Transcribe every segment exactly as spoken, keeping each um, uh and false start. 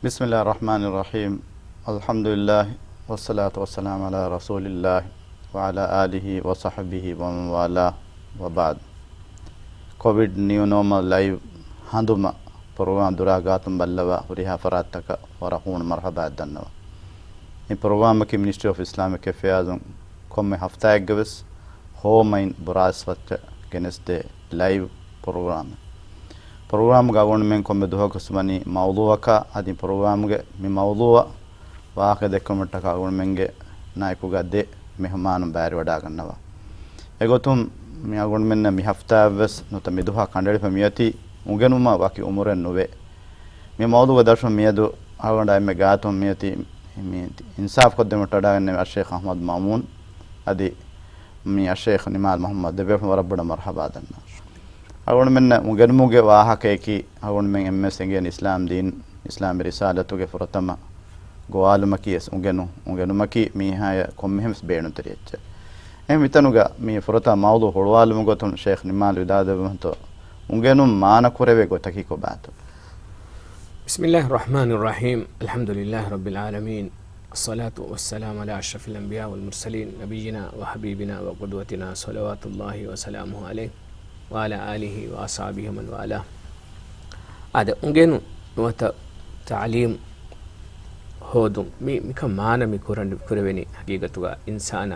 بسم الله الرحمن الرحيم. الحمد لله والصلاة والسلام على رسول الله وعلى آله وصحبه ومن والاه وبعد. ކޮވިޑް ނިއު ނޯމަލް ލައިވް ހަނދުމަ ޕްރޮގްރާމް ދުރާ ގާތުން ބައްލަވާ ހުރިހާ ފަރާތްތަކަށް ވަރަށް ހޫނު މަރުޙަބާއެއް ދަންނަވަން. މި ޕްރޮގްރާމަކީ މިނިސްޓްރީ އޮފް އިސްލާމިކް އެފެއާޒުން ކޮންމެ ހަފްތާއެއްގަ ވެސް ހޯމައިން ބުރާސްފައްޗަށް ގެނެސްދޭ ލައިވް ޕްރޮގްރާމެއް. ޕްރޮގްރާމްގަ އަޅުގަނޑުމެން ކޮންމެ ދުވަހަކުވެސް ވަނީ މައުޟޫޢަކާ، އަދި ޕްރޮގްރާމްގެ މި މައުޟޫޢަށް ވާހަކަ ދެއްކުމަށްޓަކާ އަޅުގަނޑުމެންގެ ނާއިކުގަ ދެ މެހުމާނުން ބައިވެރިވަޑައިގަންނަވާ. އެގޮތުން މި އަޅުގަނޑުމެންނަށް މި ހަފްތާއަށްވެސް ނުވަތަ މި ދުވަހަށް ކަނޑައެޅިފަ މިއޮތީ އުނގެނުމަށް ވަކި އުމުރެއް ނުވޭ. މި މައުޟޫޢުގެ ދަށުން މިއަދު އަޅުގަނޑާ އެންމެ ގާތުން މިއޮތީ މި އިންސާފް ކޮށްދެމުން ވަޑައިގަންނަވާ އައްޝައިޚް އަޙްމަދު މައުމޫން އަދި މި އައްޝައިޚް ނިމާލް މުޙައްމަދު، ދެބޭފުޅުން ވަރަށް ބޮޑަށް މަރުޙަބާ ދަންނަވަން. އަޅުގަނޑުމެންނަށް އުނގެނުމުގެ ވާހަކަޔަކީ އަޅުގަނޑުމެން އެންމެންވެސް އެނގޭނެ އިސްލާމް ދީން، އިސްލާމީ ރިސާލަތުގެ ފުރަތަމަ ގޮވާލުމަކީ ވެސް އުނގެނު، އުނގެނުމަކީ މީހާޔަށް ކޮންމެހެން ވެސް ބޭނުންތެރި އެއްޗެއް. އެހެން މިތަނުގަ މި ފުރަތަމަ މައުޟޫޢު ހުޅުވާލުމުގެ ގޮތުން ޝޭޚް ނިމާލް ވިދާޅުދެއްވުމަށްތޯ އުނގެނުން މާނަ ކުރެވޭ ގޮތަކީ ކޮބާތޯ؟ بسم الله الرحمن الرحيم. الحمد لله رب العالمين. الصلاة والسلام على أشرف الأنبياء والمرسلين، نبينا وحبيبنا وقدوتنا، صلوات الله وسلامه عليه، وعلى آله وأصحابه ومن والاه. އާދެ، އުނގެނު ނުވަތަ ތަޢުލީމް ހޯދުން، މި، މިކަން މާނަ މި ކުރަން، ކުރެވެނީ ހަގީގަތުގަ އިންސާނާ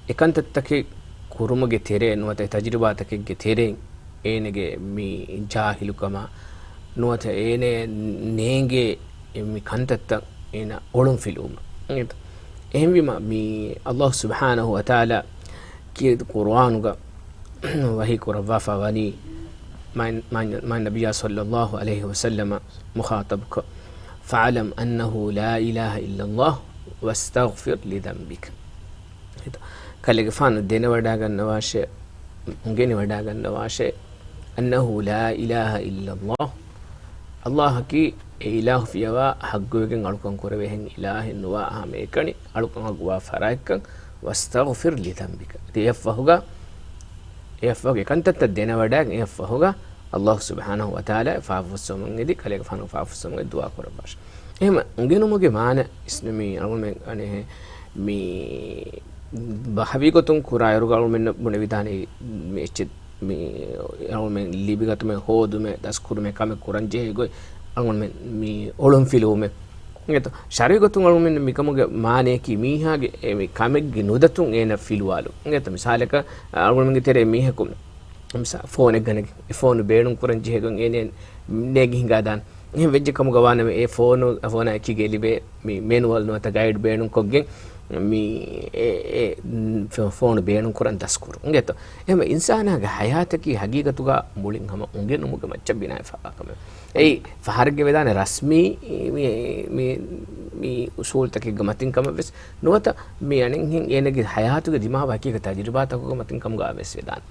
އެކަންތައްތަކެއް ކުރުމުގެ ތެރޭ ނުވަތަ އެ ތަޖުރިބާތަކެއްގެ ތެރެއިން އޭނަގެ މި ޖާހިލުކަމާ ނުވަތަ އޭނަ ނޭނގޭ މި ކަންތައްތައް އޭނަ އޮޅުންފިލުވުމަށް. އެހެންވީމަ، މި އައްލާހު ސުބްޙާނަހު ވަތަޢާލާ ކީރިތި ޤުރުއާނުގަ ވަޙީ ކުރައްވާފަ ވަނީ، މާތް، މާތް، މާތް ނަބިއްޔާ ޞައްލައްލާހު ޢަލައިހި ވަސައްލަމަ މުޚާޠަބުކޮށް، فاعلم أنه لا إله إلا الله واستغفر لذنبك. ކަލޭގެފާނު ދެނެވަޑައިގަންނަވާށޭ، އުނގެނިވަޑައިގަންނަވާށޭ، أنه لا إله إلا الله، އައްލާހަކީ އެ އިލާހު ފިޔަވާ ހައްގުވެގެން އަޅުކަން ކުރެވޭހެން އިލާހެއް ނުވާ ހަމައެކަނި އަޅުކަން ހައްގުވާ ފަރާތްކަން، واستغفر لذنبك. އެއަށްފަހުގަ، އެއަށްފަހުގަ އެކަންތައްތައް ދެނެވަޑައިގެން އެއަށްފަހުގަ އައްލާހު ސުބްޙާނަހު ވަތަޢާލާ ފާފަފުއްސަވަމުން އެދި، ކަލޭގެފާނު ފާފަފުއްސަވަމުން އެދި ދުޢާ ކުރައްވާށި. އެހެން އުނގެނުމުގެ މާނަ އިސް މި އަޅުމެން އަނެހެ މި ބަހަވީ ގޮތުން ކުރާއިރުގަ އަޅުމެންނަށް ބުނެވިދާނެ މި އެއްޗެއް މި އަޅުމެން ލިބިގަތުމެއް ހޯދުމެއް ދަސްކުރުމެއް ކަމެއް ކުރަންޖެހޭ ގޮތް އަޅުމެން މި އޮޅުން ފިލުވުމެއް. އިނގޭތޯ؟ ޝަރުޢީ ގޮތުން އަޅުމެން މިކަމުގެ މާނަޔަކީ މީހާގެ އެ މި ކަމެއްގެ ނުދަތުން އޭނަ ފިލުވާލު. އިނގޭތޯ؟ މިސާލަކަށް އަޅުމެންގެ ތެރޭ މީހަކު މިސާ، ފޯނެއް ގަނެގެން، އެ ފޯނު ބޭނުން ކުރަން ޖެހޭގޮތް އޭނަ ނޭނގި ހިނގާދާނެ. އެހެން ވެއްޖެ ކަމުގަ ވާނަމަ، އެ ފޯނު، ފޯނާ އެކީގަ ލިބޭ މި މެނުއަލް ނުވަތަ ގައިޑް ބޭނުން ކޮށްގެން، މި އެ، އެ، ފޯ-، ފޯނު ބޭނުން ކުރަން ދަސްކުރު. އިނގޭތޯ؟ އެހެން އިންސާނާގެ ހަޔާތަކީ ހަގީގަތުގަ މުޅިން ހަމަ އުނގެނުމުގެ މައްޗަށް ބިނާވެފަ ކަމެއް. އެއީ ފަހަރެއްގެ ވެދާނެ ރަސްމީ މި، މި، މި އުސޫލްތަކެއްގެ މަތިން ކަމެއް ވެސް ނުވަތަ މި އަނެއްހެން އޭނަގެ ހަޔާތުގެ ދިމާވާ ހަގީގަތް ތަޖުރިބާތަކުގެ މަތިން ކަމުގަ ވެސް ވެދާނެ.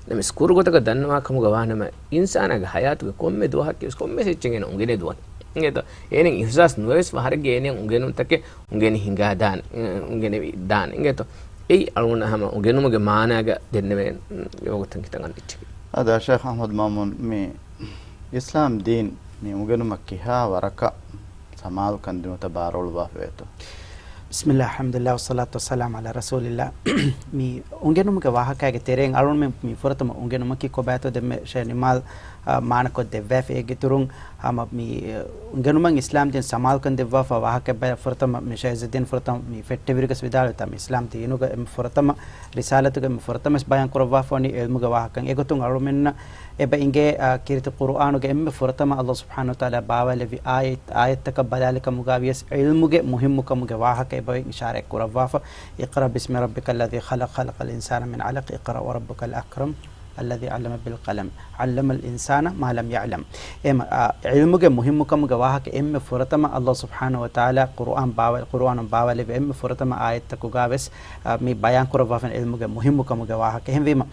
ނަމަވެސް ކުރު ގޮތަކަށް ދަންނަވާ ކަމުގަ ވާނަމަ، އިންސާނާގެ ހަޔާތުގެ ކޮންމެ ދުވަހަކީ ވެސް ކޮންމެސް އެއްޗެއް އޭނަ އުނގެނޭ ދުވަހެއް. އިނގޭތޯ؟ އޭނަ އިހްސާސް ނުވެވެސް ފަހަރެއްގެ އޭނަ އުނގެނުންތަކެއް އުނގެނި ހިނގާ ދާނެ، އުނގެނިވި ދާނެ. އިނގޭތޯ؟ އެއީ އަޅުގަނޑަށް ހަމަ އުނގެނުމުގެ މާނާގަ ދެންނެވޭ ވަގުތަށް ހިތަށް އަންނަ އެއްޗެކޭ. އާދެ، ޝޭޚް އަޙްމަދު މައުމޫން، މި އިސްލާމް ދީން މި އުނގެނުމަށް ކިހާ ވަރަކަށް ސަމާލުކަން ދިނުމަށް ބާރުއަޅުއްވާފައޭތޯ؟ بسم الله، الحمد لله، والصلاة والسلام على رسول الله. މި އުނގެނުމުގެ ވާހަކައިގެ ތެރެއިން އަޅުގަނޑުމެން މި ފުރަތަމަ އުނގެނުމަކީ ކޮބާތޯ ދެންމެ ޝޭޚް ނިމާލް، އާ، މާނަކޮށް ދެއްވައިފި. އޭގެ އިތުރުން ހަމަ މި، އަ، އުނގެނުމަށް އިސްލާމް ދީން ސަމާލުކަން ދެއްވާފަ ވާހަކަ ބަޔަށް ފުރަތަމަ މި ޝޭޚް އިޒްޒުއްދީން ފުރަތަމަ މި ފެއްޓެވިރިގަސް ވިދާޅުވިތާ، މި އިސްލާމް ދީނުގަ އެންމެ ފުރަތަމަ ރިސާލަތުގަ އެންމެ ފުރަތަމަ ބަޔާން ކުރައްވާފަ ވަނީ ޢިލްމުގެ ވާހަކަ. އެގޮތުން އަޅުމެންނަށް އެބަ އިނގޭ، އާ، ކީރިތި ޤުރުއާނުގެ އެންމެ ފުރަތަމަ އައްލާހު ސުބްޙާނަހު ވަތަޢާލާ ބާވާލެއްވި އާޔަތް، އާޔަތްތަކަށް ބަލާލި ކަމުގަ ވިޔަސް ޢިލްމުގެ މުހިއްމުކަމުގެ ވާހަކަ އެބައިން އިޝާރާތް ކުރައްވާފަ. اقرأ باسم ربك الذي خلق، خلق الإنسان من علق، اقرأ وربك الأكرم، الذي علم بالقلم، علم الإنسان ما لم يعلم. އެމަ، އާ، ޢިލްމުގެ މުހިއްމުކަމުގެ ވާހަކަ އެންމެ ފުރަތަމަ އައްލާހު ސުބްޙާނަހު ވަތަޢާލާ ޤުރުއާން ބާވަ-، ޤުރުއާނުން ބާވާލެއްވި އެންމެ ފުރަތަމަ އާޔަތްތަކުގަ ވެސް، އާ، މި ބަޔާން ކުރައްވާފަ ޢިލްމުގެ މުހިއްމުކަމުގެ ވާހަކަ. އެހެންވީމަ،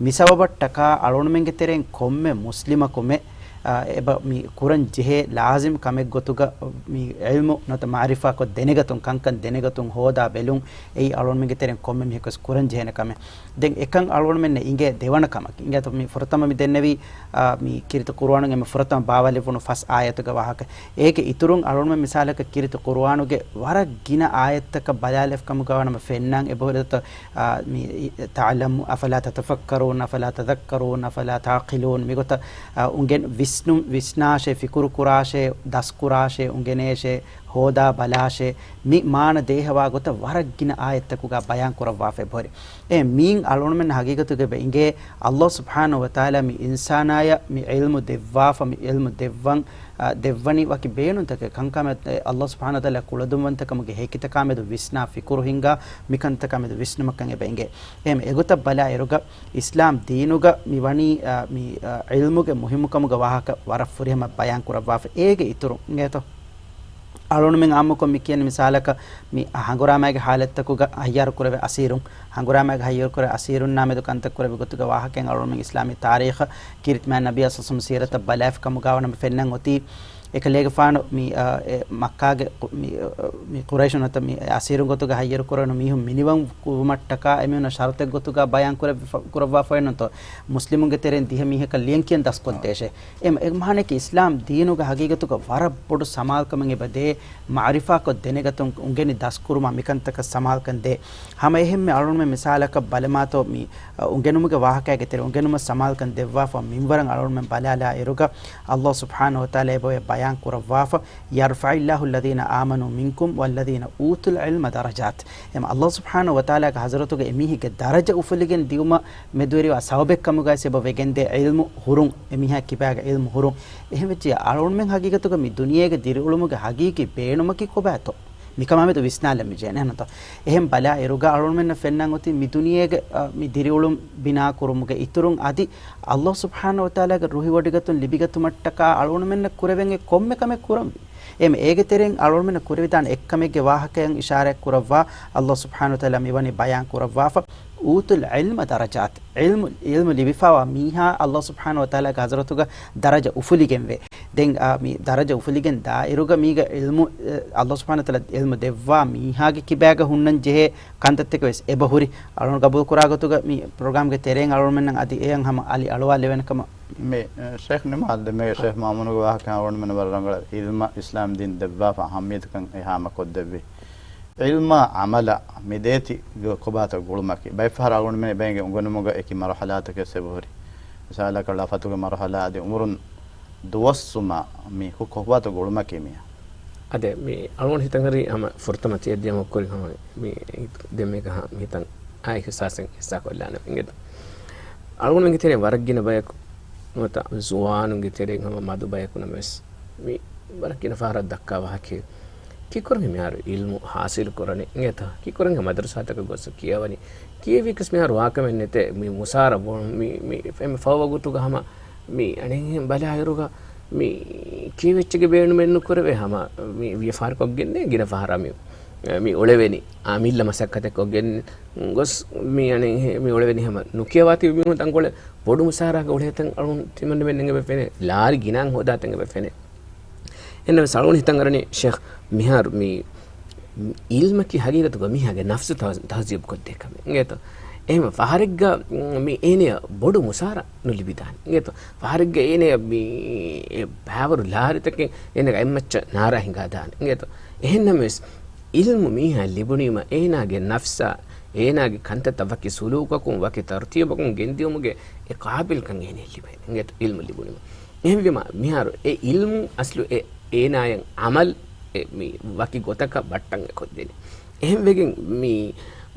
މި ސަބަބަށްޓަކާ އަޅުގަނޑުމެންގެ ތެރެއިން ކޮންމެ މުސްލިމަކުމެ އާ، އެބަ މި ކުރަން ޖެހޭ ލާޒިމް ކަމެއް ގޮތުގަ މި ޢިލްމު ނުވަތަ މަޢުރިފާކޮށް ދެނެގަތުން، ކަންކަން ދެނެގަތުން، ހޯދާ ބެލުން، އެއީ އަޅުގަނޑުމެންގެ ތެރެއިން ކޮންމެ މީހަކުވެސް ކުރަން ޖެހޭނެ ކަމެއް. ދެން އެކަން އަޅުގަނޑުމެންނަށް އިނގޭ ދެވަނަ ކަމަކީ. އިނގޭތޯ މި ފުރަތަމަ މި ދެންނެވީ، އާ، މި ކީރިތި ޤުރުއާނުގެ އެންމެ ފުރަތަމަ ބާވާލެއްވުނު ފަސް އާޔަތުގެ ވާހަކަ. އޭގެ އިތުރުން އަޅުގަނޑުމެން މިސާލަކަށް ކީރިތި ޤުރުއާނުގެ ވަރަށް ގިނަ އާޔަތްތަކަށް ބަލާލެފި ކަމުގަ ވާނަމަ ފެންނަން އެބަހުރިތޯ، އާ، މި، ތަޢުލަމު، އަފަލާ ތަތަފައްކަރޫން، އަފަލާ ތަޛައްކަރޫން، އަފަލާ ތަޢުޤިލޫން، މިގޮތަށް، އާ، އުނގެން ވިސްނު، ވިސްނާށޭ، ފިކުރު ކުރާށޭ، ދަސްކުރާށޭ، އުނގެނޭށޭ، ހޯދާ ބަލާށޭ، މި މާނަ ދޭހަވާ ގޮތަށް ވަރަށް ގިނަ އާޔަތްތަކުގަ ބަޔާން ކުރައްވާފަ އެބަހުރި. އެ މީން އަޅުގަނޑުމެން ހަގީގަތުގަ އެބަ އިނގޭ، އައްލާހު ސުބްޙާނަހު ވަތަޢާލާ މި އިންސާނާޔަށް މި ޢިލްމު ދެއްވާފަ، މި ޢިލްމު ދެއްވަން، އަ، ދެއްވަނީ ވަކި ބޭނުންތަކެއް ކަންކަމަށް، އެ، އައްލާހު ސުބްޙާނަހު ވަތަޢާލާ ކުޅަދުންވަންތަކަމުގެ ހެކިތަކާމެދު ވިސްނާ ފިކުރު ހިންގާ މިކަންތަކާމެދު ވިސްނުމަކަށް އެބަ އިނގޭ. އެހެން އެގޮތަށް ބަލާ އިރުގަ އިސްލާމް ދީނުގަ މި ވަނީ، އަ، މި، އަ، ޢިލްމުގެ މުހިއްމުކަމުގެ ވާހަކަ ވަރަށް ފުރިހަމަ ބަޔާން ކުރައްވާފަ. އޭގެ އިތުރުން އިނގޭތޯ؟ އަޅުގަނޑުމެން އާއްމުކޮށް މި ކިޔަނީ މިސާލަކަށް މި ހަނގުރާމައިގެ ޙާލަތްތަކުގަ ހައްޔާރު ކުރެވޭ އަސީރުން، ހަނގުރާމައިގަ ހައްޔާރު ކުރެވޭ އަސީރުންނާ މެދު ކަންތައް ކުރެއްވި ގޮތުގެ ވާހަކައިން އަޅުގަނޑުމެން އިސްލާމީ ތާރީޚަށް ކީރިތި މާތް ނަބިއްޔާ ޞައްލަﷲު ޢަލައިހި ވަސައްލަމަ ސީރަތަށް ބަލާފި ކަމުގަ ވަނަމަ ފެންނަން އޮތީ، އެކަލޭގެފާނު މި، އަ، އެ މައްކާގެ ކު-، މި، އަ، މި ޤުރައިޝުން ނުވަތަ މި އަސީރުން ގޮތުގަ ހައްޔަރު ކުރެވުނު މީހުން މިނިވަން ކުރުމަށްޓަކާ އެމީހުންނަށް ޝަރުތެއް ގޮތުގަ ބަޔާން ކުރެއްވި-، ކުރައްވާފައެއްނުތޯ؟ މުސްލިމުންގެ ތެރެއިން ދިހަ މީހަކަށް ލިޔެން ކިޔަން ދަސްކޮށްދޭށޭ. އެ މަ-، އެ މާނައަކީ އިސްލާމް ދީނުގެ ހަގީގަތުގަ ވަރަށް ބޮޑު ސަމާލުކަމެއް އެބަ ދޭ، މަޢުރިފާކޮށް ދެނެގަތުން އުނގެނި ދަސްކުރުމާ މިކަންތަކަށް ސަމާލުކަން ދޭ. ހަމަ އެހެންމެ އަޅުގަނޑުމެން މިސާލަކަށް ބަލަމާތޯ މި، އަ، އުނގެނުމުގެ ވާހަކައިގެ ތެރެ އުނގެނުމަށް ސަމާލުކަން ދެއްވާފަ މިންވަރަށް އަޅުގަނޑުމެން ބަލާލާ އިރުގަ އައްލާހު ސުބްޙާނަހު ވަތަޢާލާ އެބައޮތް ބަޔާން ކުރައްވާފަ، يرفع الله الذين آمنوا منكم والذين أوتوا العلم درجات. އެމަ އައްލާހު ސުބްޙާނަހު ވަތަޢާލާގެ ޙަޟްރަތުގަ އެމީހެއްގެ ދަރަޖަ އުފުލިގެން ދިއުމަށް މެދުވެރިވާ ސަބަބެއްކަމުގައި އެބަ ވެގެންދޭ ޢިލްމު ހުރުން، އެމީހާ ކިބާގަ ޢިލްމު ހުރުން. އެހެންވެއްޖެ އަޅުގަނޑުމެން ހަގީގަތުގަ މި ދުނިޔޭގެ ދިރިއުޅުމުގެ ހަގީގީ ބޭނުމަކީ ކޮބާތޯ؟ މިކަމާމެދު ވިސްނާލަން މި ޖެހޭނެ ނުތޯ؟ އެހެން ބަލާ އިރުގަ އަޅުގަނޑުމެންނަށް ފެންނަން އޮތީ މި ދުނިޔޭގެ، އަ، މި ދިރިއުޅުން ބިނާ ކުރުމުގެ އިތުރުން އަދި އައްލާހު ސުބްޙާނަހު ވަތަޢާލާގެ ރުހިވޮޑިގަތުން ލިބިގަތުމަށްޓަކާ އަޅުގަނޑުމެންނަށް ކުރެވެން އެ ކޮންމެ ކަމެއް ކުރަންވީ. އެހެން އޭގެ ތެރެއިން އަޅުގަނޑުމެންނަށް ކުރެވިދާނެ އެއްކަމެއްގެ ވާހަކައިން އިޝާރާތް ކުރައްވާ، އައްލާހު ސުބްޙާނަހު ވަތަޢާލާ މިވަނީ ބަޔާން ކުރައްވާފަ، أوتوا العلم درجات. ޢިލްމު، ޢިލްމު ލިބިފައިވާ މީހާ އައްލާހު ސުބްޙާނަހު ވަތަޢާލާގެ ޙަޟްރަތުގަ ދަރަޖަ އުފުލިގެންވޭ. ދެން، އާ، މި ދަރަޖަ އުފުލިގެން ދާ އިރުގަ މީގަ ޢިލްމު، އެ، އައްލާހު ސުބްޙާނަހު ވަތަޢާލާ ޢިލްމު ދެއްވާ މީހާގެ ކިބާގަ ހުންނަން ޖެހޭ ކަންތައްތަކެއް ވެސް އެބަ ހުރި. އަޅުގަނޑު ގަބޫލު ކުރާ ގޮތުގަ މި ޕްރޮގްރާމްގެ ތެރެއިން އަޅުގަނޑުމެންނަށް އަދި އެއަށް ހަމަ އަލި އަޅުވާލެވޭނެ ކަމަށް. މި، އެ، ޝޭޚް ނިމާލް ދެ މޭ ޝޭޚް މާމޫނުގެ ވާހަކަ އަޅުގަނޑުމެން ވަރަށް ރަނގަޅަށް ޢިލްމަށް އިސްލާމް ދީން ދެއްވާފަ އަހައްމިއްޔަތުކަން އެ ހާމަކޮށްދެއްވި. ޢިލްމާ ޢަމަލާ މި ދޭތި ކޮބާތޯ ގުޅުމަކީ. ބައެއްފަހަރަށް އަޅުގަނޑުމެން އެބައިނގޭ އުނގެނުމުގަ އެކި މަރުޙަލާތަކެއް އެބަހުރި. މިސާލަކަށް ޅަފަތުގެ މަރުޙަލާ އަދި އުމުރުން ދުވަސްވުމާ މި ކޮ-، ކޮބާތޯ ގުޅުމަކީ މިއަށް. އަދެ މި އަޅުގަނޑު ހިތަށް އަރި ހަމަ ފުރަތަމަ ތިޔަ ދިޔަމަ ކުރި ހަމަ މި ދެންމެގަ ހަ-، މި ހިތަށް އާ އިޙްސާސެއް ހިއްސާކޮށްލާނެ އިނގޭތަ؟ އަޅުގަނޑުމެންގެ ތެރެއިން ވަރަށް ގިނަ ބަޔަކު ނުވަތަ ޒުވާނުންގެ ތެރެއިން ހަމަ މަދު ބަޔަކު ނަމަވެސް މި ވަރަށް ގިނަ ފަހަރަށް ދައްކާ ވާހަކައެއް. ކީކުރަން މިހާރު ޢިލްމު ޙާޞިލު ކުރަނީ އިނގޭތަ؟ ކީކުރަން މަދަރުސާތަކަށް ގޮސް ކިޔަވަނީ؟ ކިޔެވިޔަސް މިހާރު ވާކަމެއް ނެތޭ. މި މުސާރަ ބޯ-، މި، މި އެންމެ ފަހު ވަގުތުގަ ހަމަ މި އަނެއްހެން ބަލާއިރުގަ މި ކިޔެވެއްޗެއްގެ ބޭނުމެއް ނުކުރެވޭ. ހަމަ މި ވިޔަފާރިކޮށްގެންނޭ ގިނަ ފަހަރަށް މި، މި އުޅެވެނީ. އާ، މި އުޅެވެނީ. އާ، މި އިއްލަ މަސައްކަތެއް ކޮށްގެން ގޮސް މި އަނެއްހެން މި އުޅެވެނީ ހަމަ ނުކިޔަވާތީ މީހުން ތަންކޮޅެއް ބޮޑު މުސާރައަކަށް އުޅޭތަން އަޅުގަނޑު ތިމަންނަމެން އެނގެވެފެނޭ. ލާރި ގިނައިން ހޯދާތަން އެބަ ފެނޭ. އެންނަމަވެސް އަޅުގަނޑު ހިތަށް އަރަނީ ޝޭޚް މިހާރު މި ޢިލްމަކީ ހަގީގަތުގަ މީހާގެ ނަފްސު ތަހް-، ތަހްޒީބު ކޮށްދޭ ކަމެއް އިނގޭތޯ؟ އެހެން ފަހަރެއްގަ މި އޭނަޔަށް ބޮޑު މުސާރަ ނުލިބިދާނެ އިނގޭތޯ؟ ފަހަރެއްގަ އޭނަޔަށް މި އެ ބައިވަރު ލާރިތަކެއް އޭނަގެ އެއްމައްޗަށް ނާރާ ހިނގާދާނެ އިނގޭތޯ؟ އެހެންނަމަވެސް ޢިލްމު މީހާ ލިބުނީމަ އޭނާގެ ނަފްސާ، އޭނާގެ ކަންތައްތައް ވަކި ސުލޫކަކުން ވަކި ތަރުތީބަކުން ގެންދިއުމުގެ އެ ޤާބިލްކަން އޭނަޔަށް ލިބޭނެ އިނގޭތޯ؟ ޢިލްމު ލިބުނީމަ. އެހެންވީމަ، މިހާރު އެ ޢިލްމު އަސްލު އެ އޭނާޔަށް ޢަމަލް އެ މި ވަކި ގޮތަކަށް ބައްޓަން އެ ކޮށްދެނީ. އެހެންވެގެން މި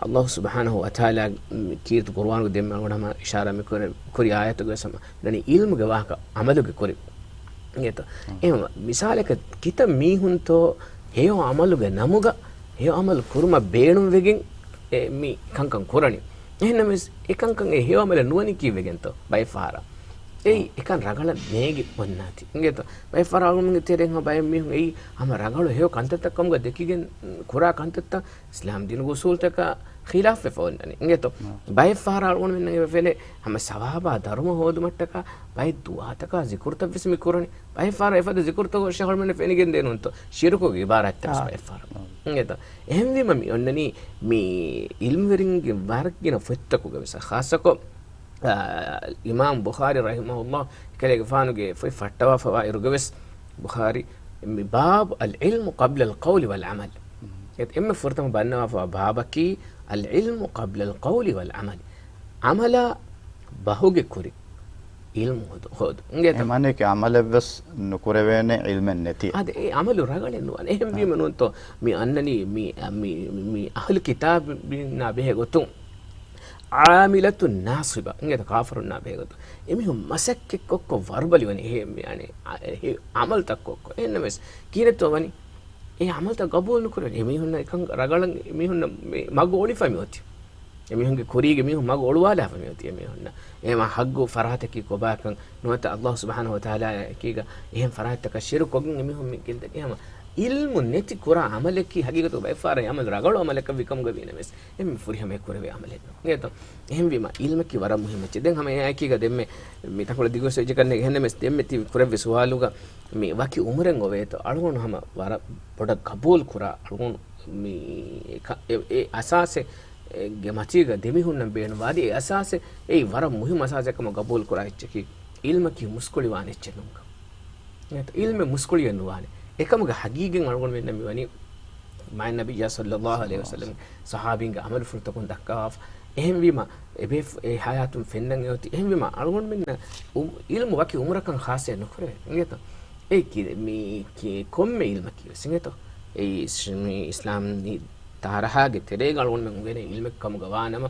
އައްލާހު ސުބްޙާނަހު ވަތަޢާލާ މި ކީރިތި ޤުރުއާނުގެ ދެންމެ އަޅުގަނޑު ހަމަ އިޝާރާ މި ކުރި، ކުރި އާޔަތުގައި ހަމަ ދަނީ ޢިލްމުގެ ވާހަކަ ޢަމަލުގެ ކުރި. އިނގޭތޯ؟ އެހެން މިސާލަކަށް ކިތައް މީހުންތޯ ހެޔޮ ޢަމަލުގެ ނަމުގަ ހެޔޮ ޢަމަލު ކުރުމަށް ބޭނުންވެގެން އެ މި ކަންކަން ކުރަނީ. އެހެންނަމަވެސް އެ ކަންކަން އެ ހެޔޮ ޢަމަލެއް ނުވަނީ ކީއްވެގެންތޯ ބައެއް ފަހަރަށް؟ އެއީ އެކަން ރަނގަޅަށް ނޭގި އޮންނާތީ. އިނގޭތޯ؟ ބައެއް ފަހަރު އަޅުގަނޑުމެންގެ ތެރެއިން ބައެއް މީހުން އެއީ ހަމަ ރަނގަޅު ހެޔޮ ކަންތައްތައް ކަމުގަ ދެކިގެން ކުރާ ކަންތައްތައް އިސްލާމް ދީނުގެ އުސޫލުތަކާ ޚިލާފްވެފަ އޮންނަނީ. އިނގޭތޯ؟ ނާ. ބައެއް ފަހަރު އަޅުގަނޑުމެންނަށް އެބަ ފެނޭ ހަމަ ސަވާބާ ދަރުމަ ހޯދުމަށްޓަކާ ބައެއް ދުޢާތަކާ ޒިކުރުތައް ވެސް މި ކުރަނީ. ބައެއް ފަހަރު އެފަދަ ޒިކުރުތަކު ޝޭޚު އަޅުގަނޑުމެންނަށް ފެނިގެން ދޭނެ ނޫންތޯ؟ ޝިރުކުގެ އިބާރާތްތައް ވެސް އާ. ބައެއް ފަހަރު. އާ. އިނގޭތޯ؟ އެހެންވީމަ މި އޮންނަނީ މި ޢިލްމުވެރިންގެ ވަރަށް ގިނަ ފޮތްތަކުގަ ވެސް ޚާއްޞަކޮށް، އާ، އިމާމް ބުޚާރީ ރަޙިމަހުﷲ އެކަލޭގެފާނުގެ ފޮތް ފައްޓަވާފަވާ އިރުގަ ވެސް ބުޚާރީ މި ބާބު އަލްޢިލްމު ޤަބްލަ އަލްޤައުލި ވަލްޢަމަލް. އެ އެންމެ ފުރަތަމަ ބަންނަވާފަވާ ބާބަކީ އަލްޢިލްމު ޤަބްލަ އަލްޤައުލި ވަލްޢަމަލް. ޢަމަލާ ބަހުގެ ކުރިން ޢިލްމު ހޯދު، ހޯދު. އިނގޭތަ؟ އެ މާނަޔަކީ ޢަމަލެއްވެސް ނުކުރެވޭނެ ޢިލްމެއް ނެތި. އާދެ، އެ ޢަމަލު ރަނގަޅެއް ނުވާނެ. އެހެންވީމަ ނޫންތޯ މި އަންނަނީ މި، މި، މި އަހުލު ކިތާބީންނާ ބެހޭ ގޮތުން ޢާމިލަތުން ނާޞިބަ. އިނގޭތަ؟ ކާފަރުންނާ ބެހޭ ގޮތުން. އެމީހުން މަސައްކަތްކޮށްކޮށް ވަރުބަލިވަނީ އެހެ، މި، އަނެ، އެ، އެ ޢަމަލުތައް ކޮށްކޮށް. އެހެންނަމަވެސް ކިހިނެއްތޯ ވަނީ؟ އެ ޢަމަލުތައް ގަބޫލު ނުކުރެވޭ. އެމީހުންނަށް އެކަން ރަނގަޅަށް އެމީހުންނަށް މި މަގު އޮޅިފަ މި އޮތީ. އެމީހުންގެ ކުރީގެ މީހުން މަގު އޮޅުވާލާފަ މި އޮތީ އެމީހުންނަށް. އެހެމަ ޙައްޤު ފަރާތަކީ ކޮބާކަން ނުވަތަ ﷲ ސުބްޙާނަހޫ ވަތަޢާލާ އެކީގަ އެހެން ފަރާތްތަކަށް ޝިރުކު ކޮށްގެން އެމީހުން މި ގެންދަނީ. އެހެމަ ޢިލްމު ނެތި ކުރާ ޢަމަލަކީ ޙަޤީޤަތުގަ ބައެއް ފަހަރަށް އެ ޢަމަލު ރަނގަޅު ޢަމަލަކަށް ވި ކަމުގަ ވީނަމަވެސް އެންމެ ފުރިހަމަޔަށް ކުރެވޭ ޢަމަލެއް ނޫން. އިނގޭތޯ؟ އެހެންވީމަ ޢިލްމަކީ ވަރަށް މުހިއްމު އެއްޗެއް. ދެން ހަމަ އެއާއެކީގަ ދެންމެ މި ތަންކޮޅެއް ދިގު ވެސް ވެއްޖެ ކަންނޭނގެ. އެހެންނަމަވެސް ދެންމެ ތި ކުރެއްވި ސުވާލުގަ މި ވަކި ޢުމުރެއް އޮވޭތޯ؟ އަޅުގަނޑު ހަމަ ވަރަށް ބޮޑަށް ގަބޫލު ކުރާ އަޅުގަނޑު މި އެ ކަ-، އެ، އެ އަސާސެއް ގެ މަތީގަ ދެމީހުންނަށް ބޭނުންވާދީ އެ އަސާސެއް، އެއީ ވަރަށް މުހިއްމު އަސާސެއް ކަމަށް ގަބޫލު ކުރާ އެއްޗަކީ، ޢިލްމަކީ މުސްކުޅިވާނެ އެއްޗެއް ނޫންކަން. އެހެންތަ؟ ޢިލްމެއް މުސްކުޅިއެއް ނުވާނެ. އެކަމުގެ ޙަޤީޤަތް އަޅުގަނޑުމެންނަށް މިވަނީ މާތް ނަބިއްޔާ ޞައްލައްލާހު ޢަލައިހި ވަސައްލަމް ޞަޙާބީންގެ ޢަމަލުފުޅުތަކުން ދައްކާފަ. އެހެންވީމަ، އެބޭ އެ ޙަޔާތުން ފެންނަން އެއޮތީ. އެހެންވީމަ، އަޅުގަނޑުމެންނަށް ޢު-، ޢިލްމު ވަކި ޢުމުރަކަށް ޚާއްޞައެއް ނުކުރެވޭ. އިނގޭތޯ؟ އެ ކި-، މި ކި-، ކޮންމެ ޢިލްމަކީ ވެސް އިނގޭތޯ؟ އެ އިސް-، މި އިސްލާމް ދީ ތާރަހާގެ ތެރޭގަ އަޅުގަނޑުމެން އުނގެނޭ ޢިލްމެއް ކަމުގަ ވާނަމަ،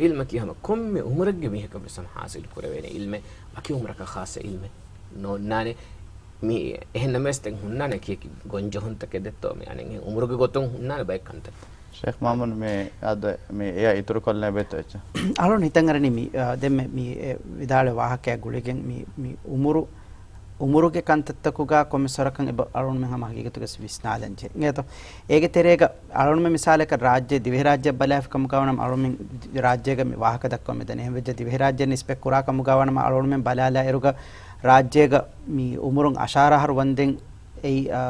ޢިލްމަކީ ހަމަ ކޮންމެ ޢުމުރެއްގެ މީހަކަށް ވެސް ހަމަ ޙާޞިލު ކުރެވޭނެ ޢިލްމެއް، ވަކި ޢުމުރަކަށް ޚާއްޞަ ޢިލްމެއް ނޯންނާނެ. މި އެހެންނަމަވެސް ދެން ހުންނާނެ އެކި އެކި ގޮންޖެހުންތަކެއް ދެއްތޯ، މި އަނެއް އެހެން ޢުމުރުގެ ގޮތުން ހުންނާނެ ބައެއް ކަންތައްތައް. ޝޭޚް މާމޫން މި އަދަ މި އެއަށް އިތުރުކޮށްލަން އެބައޮތްތޯ އެއްޗެއް؟ އަޅުން ހިތަށް އަރަނީ މި، އާ، ދެންމެ މި އެ ވިދާޅުވި ވާހަކައާ ގުޅިގެން މި، މި އުމުރު، އުމުރުގެ ކަންތައްތަކުގަ ކޮންމެސް ވަރަކަށް އެބަ އަޅުންމެން ހަމަ ހަގީގަތުގަސް ވިސްނާލަން ޖެހޭ. އިނގޭތޯ؟ އޭގެ ތެރޭގަ އަޅުންމެ މިސާލަކަށް ރާއްޖެ، ދިވެހިރާއްޖެ ބަލާފި ކަމުގަ ވަނަމަ އަޅުންމެން ރާއްޖޭގަ މި ވާހަކަ ދައްކަމުން މިދަނީ. އެހެންވެއްޖެ ދިވެހިރާއްޖެ ނިސްބަތް ކުރާ ކަމުގަ ވަނަމަ އަޅުންމެން ބަލާލާ އިރުގަ ރާއްޖޭގަ މި އުމުރުން އަށާރަ އަހަރު ވަންދެން އެއީ، އާ،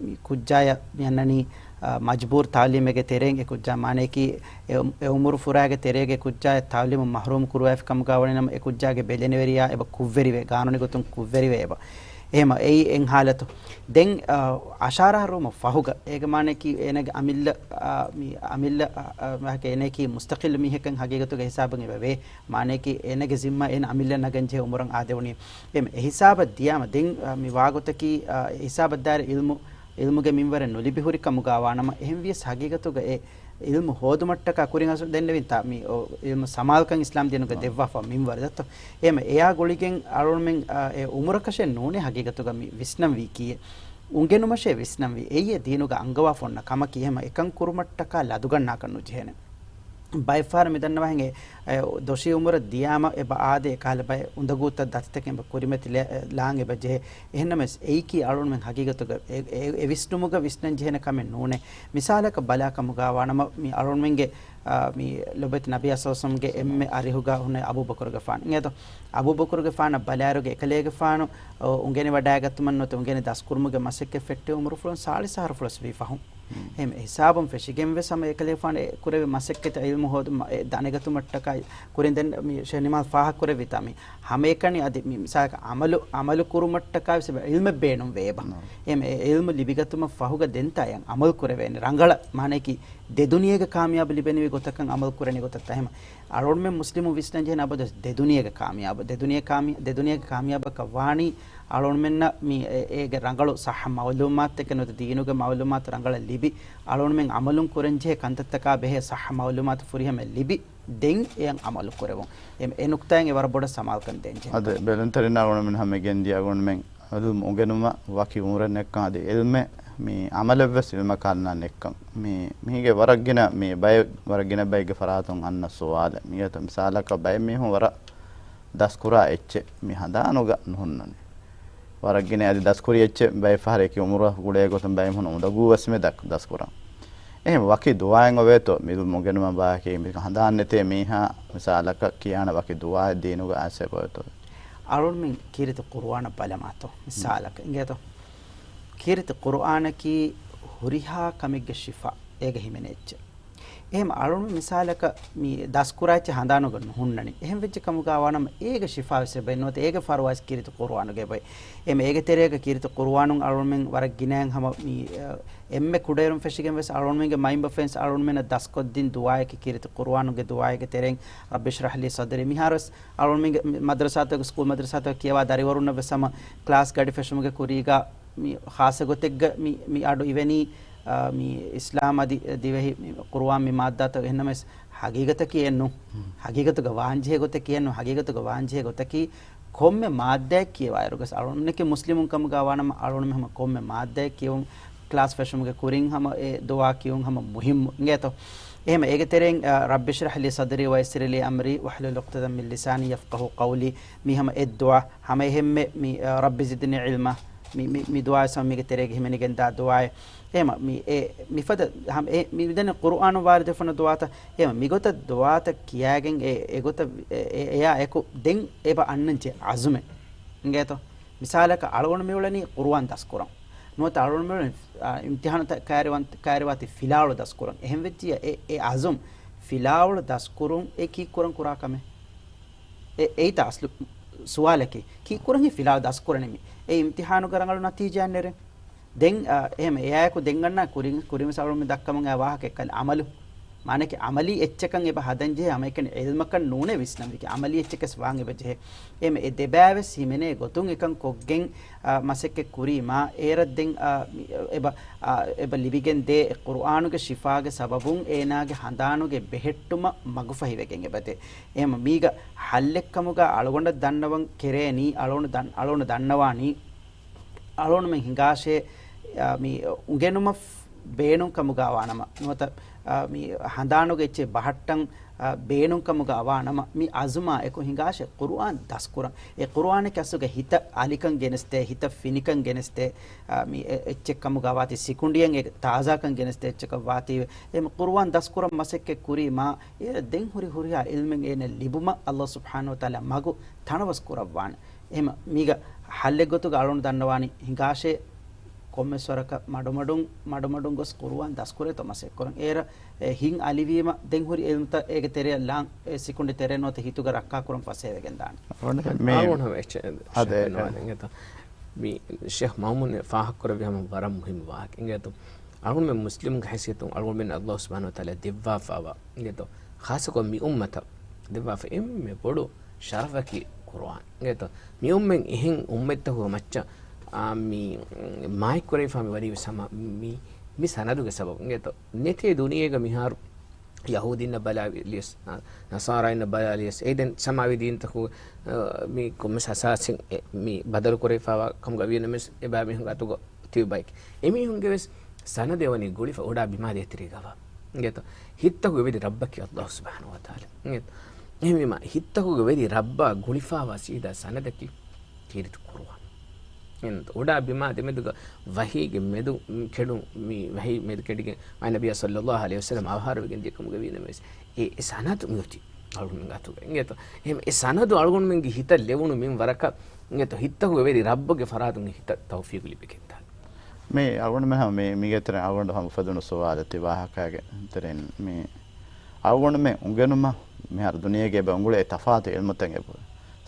މި ކުއްޖާޔަށް މި އަންނަނީ، އާ، މަޖްބޫރު ތަޢުލީމެއްގެ ތެރެއިން އެ ކުއްޖާ މާނަޔަކީ އެ، އެ އުމުރު ފުރާގެ ތެރޭގެ ކުއްޖާޔަށް ތަޢުލީމު މަޙްރޫމް ކުރުވާފި ކަމުގަ ވަނީ ނަމަ އެ ކުއްޖާގެ ބެލެނިވެރިޔާ އެބަ ކުށްވެރިވޭ، ގާނޫނީ ގޮތުން ކުށްވެރިވޭ އެބަ. އެހެމަ އެއީ އެއް ހާލަތު. ދެން، އާ، އަށާރަ އަހަރު ވުމަށް ފަހުގަ އޭގެ މާނަޔަކީ އޭނަގެ އަމިއްލަ، އާ، މި އަމިއްލަ، އާ، އާ، އޭނަޔަކީ މުސްތަޤިއްލު މީހެއްކަން ހަގީގަތުގަ ހިސާބަށް އެބަ ވޭ. މާނަޔަކީ އޭނަގެ ޒިންމާ އޭނަ އަމިއްލަ ނަގަން ޖެހޭ އުމުރަށް އާދެވުނީ. އެހެމަ އެ ހިސާބަށް ދިޔާމަ ދެން، އާ، މި ވާގޮތަކީ، އާ، އެ ހިސާބަށް ދާއިރު ޢިލްމު، ޢިލްމުގެ މިންވަރެއް ނުލިބި ހުރި ކަމުގަ ވާނަމަ، އެހެން ވިޔަސް ހަގީގަތުގަ އެ ޢިލްމު ހޯދުމަށްޓަކާ ކުރިން އަސް ދެންނެވިންތާ މި އޮ، ޢިލްމު ސަމާލުކަން އިސްލާމް ދީނުގަ އާ. ދެއްވާފަ މިންވަރު ދައްތޯ. އެހެމަ އެއާ ގުޅިގެން އަޅުންމެން، އާ، އެ ޢުމުރަކަށެއް ނޫނޭ ހަގީގަތުގަ މި ވިސްނަންވީކީއެއް. އުނގެނުމަށޭ ވިސްނަންވީ. އެއީ އެ ދީނުގަ އަންގަވާފަ އޮންނަ ކަމަކީ. އެހެމަ އެކަން ކުރުމަށްޓަކާ ލަދުގަންނާކަށް ނުޖެހޭނެ. ބައެއްފަހަރަށް މިދަންނަވާހެން އެ، އެ، ދޮށީ އުމުރަށް ދިޔާމަ އެބަ އާދޭ އެކަހަލަ ބައެއް އުނދަގޫތައް ދަތިތަކެއް އެބަ ކުރިމަތި ލެ-، އެ، ލާން އެބަ ޖެހޭ. އެހެންނަމަވެސް އެއީކީ އަޅުންމެން ހަގީގަތުގަ އެ، އެ، އެ ވިސްނުމުގަ ވިސްނަން ޖެހޭނެ ކަމެއް ނޫނޭ. މިސާލަކަށް ބަލާ ކަމުގަ ވާނަމަ މި އަޅުންމެންގެ، އާ، މި ލޮބުވެތި ނަބިއްޔާ ޞައްލަﷲު ޢަލައިހި ވަސައްލަމްގެ އެންމެ އަރިހުގަ ހުންނަ އަބޫބަކުރުގެފާނު. އިނގޭތޯ؟ އަބޫބަކުރުގެފާނަށް ބަލާއިރުގަ އެކަލޭގެފާނު، އާ، އުނގެނި ވަޑައިގަތުމަށް ނުވަތަ އުނގެނި ދަސްކުރުމުގެ މަސައްކަތް ފެއްޓި އުމުރުފުޅުން ސާޅީސް އަހަރުފުޅަސް ވީ ފަހުން. އެހެން ހިސާބުން ފެށިގެން ވެސް ހަމަ އެކަލޭފާނު އެ ކުރެވި މަސައްކަތް ޢިލްމު ހޯދު-، މަ-، އެ ދަނެގަތުމަށްޓަކާ ކުރިން ދެން މި ޝޭޚް ނިމާލް ފާހަގަ ކުރެއްވިތާ މި ހަމައެކަނި އަދި މި މިސާލަކަށް ޢަމަލު، ޢަމަލު ކުރުމަށްޓަކާ ވެސް އެބަ ޢިލްމެއް ބޭނުންވޭ އެބަ. ނާ. އެހެން އެ ޢިލްމު ލިބިގަތުމަށް ފަހުގަ ދެންތާ އެ ޢަމަލު ކުރެވޭނެ ރަނގަޅަށް މާނަޔަކީ ދެ ދުނިޔޭގެ ކާމިޔާބު ލިބެނިވި ގޮތަކަށް ޢަމަލު ކުރެނި ގޮތަށް ތާ. އެހެމަ އަޅުގަނޑުމެން މުސްލިމު ވިސްނަން ޖެހޭނެ އަބަދުވެސް ދެ ދުނިޔޭގެ ކާމިޔާބު، ދެ ދުނިޔޭ ކާމި-، ދެ ދުނިޔޭގެ ކާމިޔާބަކަށް ވާނީ އަޅުގަނޑުމެންނަށް މި އެ-، އޭގެ ރަނގަޅު ޞައްޙަ މަޢުލޫމާތުތަކެއް ނުވަތަ ދީނުގެ މަޢުލޫމާތު ރަނގަޅަށް ލިބި، އަޅުގަނޑުމެން ޢަމަލުން ކުރަންޖެހޭ ކަންތައްތަކާ ބެހޭ ޞައްޙަ މަޢުލޫމާތު ފުރިހަމައަށް ލިބި، ދެން އެއަށް ޢަމަލު ކުރެވުން. އެ-، އެ ނުކްތާއިން އެ ވަރަށް ބޮޑަށް ސަމާލުކަން ދޭންޖެހޭ. އަދި ބެލުންތެރިންނާ އަޅުގަނޑުމެން ހަމަ ގެންދިޔަ އަޅުގަނޑުމެން ޢިލްމު އުނގެނުމަށް ވަކި ޢުމުރެއް ނެތްކަން އަދި ޢިލްމެއް މި ޢަމަލެއްވެސް ޢިލްމަކާ ނެތްކަން. މި، މީގެ ވަރަށް ގިނަ، މި ބައެއް، ވަރަށް ގިނަ ބައެއްގެ ފަރާތުން އަންނަ ސުވާލެއް. މިއަދު މިސާލަކަށް ބައެއް މީހުން ވަރަށް ދަސްކުރާ އެއްޗެއް މި ހަނދާނުގަ ނުހުންނަނީ. ވަރަށް ގިނަ އަދި ދަސްކުރި އެއްޗެއް ބައެއް ފަހަރަކީ އުމުރަށް ގުޅޭ ގޮތުން ބައެއް ހުން އުނދަގޫ ވެސް މި ދަސް-، ދަސްކުރަން. އެހެން ވަކި ދުޢާއެއް އޮވޭތޯ މި އުނގެނުމަށް ބާކީ މި ހަނދާން ނެތޭ މީހާ މިސާލަކަށް ކިޔާނެ ވަކި ދުޢާއެއް ދީނުގަ އައިސް އެބައޮތޯ؟ އަޅުންމެން ކީރިތި ޤުރުއާނަށް ބަލަމާތޯ މިސާލަކަށް އިނގޭތޯ. ކީރިތި ޤުރުއާނަކީ ހުރިހާ ކަމެއްގެ ޝިފާ އޭގަ ހިމެނޭ އެއްޗެއް. އެހެން އަޅުން މިސާލަކަށް މި ދަސްކުރާ އެއްޗެއް ހަނދާނުގަ ނުހުންނަނީ. އެހެން ވެއްޖެ ކަމުގަ ވާނަމަ އޭގެ ޝިފާވެސް އެބައި ނުވަތަ އޭގެ ފަރުވާވެސް ކީރިތި ޤުރުއާނުގަ އެބައި. އެމެ އޭގެ ތެރޭގަ ކީރިތި ޤުރުއާނުން އަޅުންމެން ވަރަށް ގިނައިން ހަމަ މި، އަ، އެންމެ ކުޑައިރުން ފެށިގެން ވެސް އަޅުންމެންގެ މައިންބަފައިންސް އަޅުންމެންނަށް ދަސްކޮށްދިން ދުޢާއެކޭ ކީރިތި ޤުރުއާނުގެ ދުޢާއެއްގެ ތެރެއިން ރައްބި އިޝްރަޙް ލީ ޞަދްރީ. މިހާރުވެސް އަޅުންމެންގެ މި މަދްރަސާތަކު، ސްކޫލް މަދްރަސާތަކު ކިޔަވާ ދަރިވަރުންނަށް ވެސް ހަމަ ކްލާސް ގަޑި ފެށުމުގެ ކުރީގަ މި ޚާއްޞަ ގޮތެއްގަ މި، މި އަޑު އިވެނީ، އާ، މި އިސްލާމް އަދި ދިވެހި މި ޤުރުއާން މި މާއްދާތައް އެހެންނަމަވެސް ހަގީގަތަކީ އެއްނު. ހުން. ހަގީގަތުގަ ވާންޖެހޭ ގޮތަކީ އެއްނު. ހަގީގަތުގަ ވާންޖެހޭ ގޮތަކީ ކޮންމެ މާއްދާއެއް ކިޔަވާއިރުގަސް އަޅުންނަކީ މުސްލިމުން ކަމުގަ ވާނަމަ އަޅުން ހަމަ ކޮންމެ މާއްދާއެއް ކިޔެވުން ކްލާސް ފެށުމުގެ ކުރިން ހަމަ އެ ދުޢާ ކިޔުން ހަމަ މުހިއްމު އިނގޭތޯ. އެހެމަ އޭގެ ތެރެއިން، އަ، رب اشرح لي صدري ويسر لي أمري واحلل عقدة من لساني يفقهوا قولي މި ހަމަ އެއް ދުޢާ ހަމަ އެހެންމެ މި، އަ، رب زدني علما މި، މި، މި ދުޢާ ސަމަ މީގެ ތެރޭގަ ހިމެނިގެންދާ ދުޢާއެއް. އެހެމަ މި އެ، މިފަދަ ހަމަ އެ، މި ދެން ޤުރުއާނު ވާރިދުވެފަންނަ ދުޢާތައް. އެހެމަ މިގޮތަށް ދުޢާތައް ކިޔާގެން އެ، އެގޮތަށް އެ، އެ، އެއާ އެކު ދެން އެބަ އަންނަން ޖެ އަޒުމެއް އިނގޭތޯ. މިސާލަކަށް އަޅުގަނޑު މިއުޅެނީ ޤުރުއާން ދަސްކުރަން. ނުވަތަ އަޅުގަނޑު މިއުޅެނީ، އާ، އިމްތިޙާނުތައް ކައިރިވާން-، ކައިރިވާތީ ފިލާވަޅު ދަސްކުރަން. އެހެންވެއްޖިއްޔާ އެ، އެ އަޒުމް ފިލާވަޅު ދަސްކުރުން އެ ކީއްކުރަން ކުރާ ކަމެއް؟ އެ، އެއީތާ އަސްލު ސުވާލަކީ. ކީއްކުރަން ހި ފިލާވަޅު ދަސްކުރަނީ މި؟ އެ އިމްތިޙާނުގަ ރަނގަޅު ނަތީޖާއެއް ނެރެން. ދެން، އާ، އެހެމަ އެއާއެކު ދެން އަންނަ ކުރިން، ކުރިން ވެސް އަޅުގަނޑު މި ދައްކަމުން އައި ވާހަކަ އެއްކަލަ ޢަމަލު. މާނައަކީ ޢަމަލީ އެއްޗަކަށް އެބަ ހަދަން ޖެހޭ ހަމައެކަނި ޢިލްމަކަށް ނޫނޭ ވިސްނަން ވީކީ ޢަމަލީ އެއްޗެއް ވެސް ވާން އެބަ ޖެހޭ. އެހެމަ އެ ދެބާވެސް ހިމެނޭ ގޮތުން އެކަން ކޮށްގެން، އާ، މަސައްކަތް ކުރީމާ، އޭރަށް ދެން، އާ، މި، އެބަ، އާ، އެބަ ލިބިގެން ދޭ އެ ޤުރުއާނުގެ ޝިފާގެ ސަބަބުން އޭނާގެ ހަނދާނުގެ ބެހެއްޓުމަށް މަގުފަހިވެގެން އެބަދޭ. އެހެމަ މީގަ ޙައްލެއްކަމުގަ އަޅުގަނޑަށް ދަންނަވަން ކެރޭނީ، އަޅުގަނޑު ދަން-، އަޅުގަނޑު ދަންނަވާނީ، އަޅުގަނޑުމެން ހިނގާށޭ، އާ، މި އުނގެނުމަށް ބޭނުން ކަމުގަ ވާނަމަ، ނުވަތަ، އާ، މި ހަނދާނުގެ އެއްޗެއް ބަހައްޓަން، އާ، ބޭނުން ކަމުގަ ވާނަމަ، މި އަޒުމާ އެކު ހިނގާށޭ ޤުރުއާން ދަސްކުރަން. އެ ޤުރުއާނެއް އަސްލުގަ ހިތަށް އަލިކަން ގެނެސްދޭ، ހިތަށް ފިނިކަން ގެނެސްދޭ، އާ، މި އެ-، އެއްޗެއް ކަމުގަ ވާތީ ސިކުނޑިއަށް އެ ތާޒާކަން ގެނެސްދޭ އެއްޗަކަށް ވާތީވެ. އެ ޤުރުއާން ދަސްކުރަން މަސައްކަތް ކުރީމާ، އޭރަށް ދެން ހުރި ހުރިހާ ޢިލްމެއް އޭނަ ލިބުމަށް ﷲ ސުބްޙާނަހޫ ވަތަޢާލާ މަގު ތަނަވަސް ކުރައްވާނެ. އެހެމަ މީގަ ޙައްލެއްގޮތުގަ އަޅުން ދަންނަވާނީ ހިނގާށޭ ކޮންމެސް ވަރަކަށް މަޑުމަޑުން، މަޑުމަޑުން ގޮސް ޤުރުއާން ދަސްކުރޭތޯ މަސައްކަތްކުރަން. އޭރަށް އެ ހިތް އަލިވީމަ ދެން ހުރި ޢިލްމުތައް އޭގެ ތެރެއަށް ލާން އެ ސިކުނޑި ތެރޭ ނުވަތަ ހިތުގަ ރައްކާކުރަން ފަސޭހަވެގެން ދާނެ. އަޅުގަނޑު މި-، އާ، ދެ-، އާ، ދެ-، އާ، ދެ-، އާ، ދެ-، އާ، ދެ-، މި ޝޭޚް މައުމޫން ފާހަގަކުރެއްވި ހަމަ ވަރަށް މުހިއްމު ވާހަކަ އިނގޭތޯ. އަޅުގަނޑުމެން މުސްލިމުންގެ ހައިސިއްޔަތުން އަޅުގަނޑުމެން ﷲ ސުބްޙާނަހޫ ވަތަޢާލާ ދެއްވާފައިވާ އިނގޭތޯ، ޚާއްޞަކޮށް މި އުއްމަތަށް ދެއްވާފަ އެންމެ ބޮޑު ޝަރަފަކީ ޤުރުއާން އިނގޭތޯ. މި އުއްމަތް އެހެން އުއްމަތްތަކުގެ މައްޗަށް، އާ، މި މާތްކުރެވިފާ މި ވަނީ ވެސް ހަމަ މި، މި ސަނަދުގެ ސަބަބުން އިނގޭތޯ. ނެތޭ ދުނިޔޭގަ މިހާރު ޔަހޫދީންނަށް ބަލާލިޔަސް، ނަ-، ނަޞާރާއިންނަށް ބަލާލިޔަސް، އެ ދެން ސަމާވީ ދީންތަކުގެ، އަ، މި ކޮންމެސް އަސާސެއް އެ، މި ބަދަލު ކުރެވިފާވާ ކަމުގަ ވީނަމަވެސް، އެބައިމީހުންގެ އަތުގަ ތިބި ބައެކޭ. އެމީހުންގެ ވެސް ސަނަދެއް ވަނީ ގުޅިފަ އުޑާ ބިމާ ދޭތެރޭގަވާ. އިނގޭތޯ؟ ހިތްތަކުގެ ވެރި ރައްބަކީ ﷲ ސުބްޙާނަހޫ ވަތަޢާލާ. އިނގޭތޯ؟ އެހެންވީމާ، ހިތްތަކުގެ ވެރި ރައްބާ ގުޅިފާވާ ސީދާ ސަނަދަކީ ކީރިތި ޤުރުއާން. އެން އުޑާ ބިމާ ދެމެދުގަ ވަޙީގެ މެދު ކެޑުން، މި ވަޙީ މެދު ކެޑިގެން މާތް ނަބިއްޔާ ޞައްލައްލާހު ޢަލައިހި ވަސައްލަމް އަވަހާރަވެގެން ދިޔަ ކަމުގަ ވީނަމަވެސް، އެ، އެ ސަނަދު މިއޮތީ އަޅުގަނޑުމެން އަތުގަ. އިނގޭތޯ؟ އެހެން އެ ސަނަދު އަޅުގަނޑުމެންގެ ހިތަށް ލެވުނު މިންވަރަކަށް، އިނގޭތޯ؟ ހިތްތަކުގެ ވެރި ރައްބުގެ ފަރާތުން އެ ހިތަށް ތައުފީގު ލިބިގެންދާނެ. މި އަޅުގަނޑުމެން ހަމަ މި، މީގެ ތެރެއިން އަޅުގަނޑު ހަމަ އުފެދުނު ސުވާލެއް ތި ވާހަކައިގެ ތެރެއިން މި އަޅުގަނޑުމެން އުނގެނުމަށް މިހާރު ދުނިޔޭގަ އެބަ އުނގުޅޭ ތަފާތު ޢިލްމުތައް އެބަހުރި.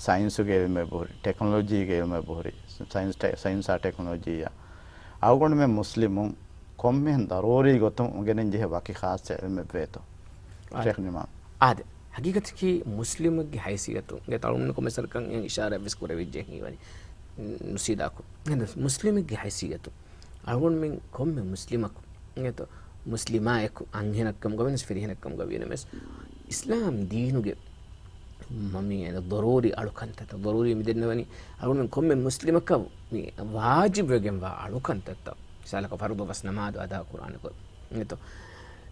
ސައިންސުގެ ޢިލްމު އެބަހުރި، ޓެކްނޮލޮޖީގެ ޢިލްމު އެބަހުރި، ސައިންސް ޓެ-، ސައިންސާ ޓެކްނޮލޮޖީއާ. އަޅުގަނޑުމެން މުސްލިމުން ކޮންމެހެން ޟަރޫރީ ގޮތުން އުނގެނެން ޖެހޭ ވަކި ޚާއްޞަ ޢިލްމެއް ވޭތޯ؟ އާދެ. ޝޭޚް ނިމާމް. އާދެ. ޙަޤީޤަތަކީ މުސްލިމެއްގެ ހައިސިއްޔަތުން އިނގޭތޯ އަޅުގަނޑު ކޮންމެސް ވަރަކަށް އިޝާރާތް ވެސް ކުރެވިއްޖެ ހީވަނީ ނުސީދާކު. އެހެން މުސްލިމެއްގެ ހައިސިއްޔަތުން އަޅުގަނޑުމެން ކޮންމެ މުސްލިމަކު އިނގޭތޯ މުސްލިމާއެކު އަންހެނަށް ކަމުގަ ވެސް ފިރިހެނެއް ކަމުގަ ވީނަމަވެސް، އިސްލާމް ދީނުގެ މަ-، މި އެން ޟަރޫރީ އަޅުކަންތައްތައް، ޟަރޫރީ މި ދެންނެވަނީ އަޅުގަނޑުމެން ކޮންމެ މުސްލިމަކަށް މި ވާޖިބުވެގެންވާ އަޅުކަންތައްތައް. މިސާލަކަށް ފަރުޟު ފަސް ނަމާދު އަދާ ކުރާނެ ގޮތް. އިނގޭތޯ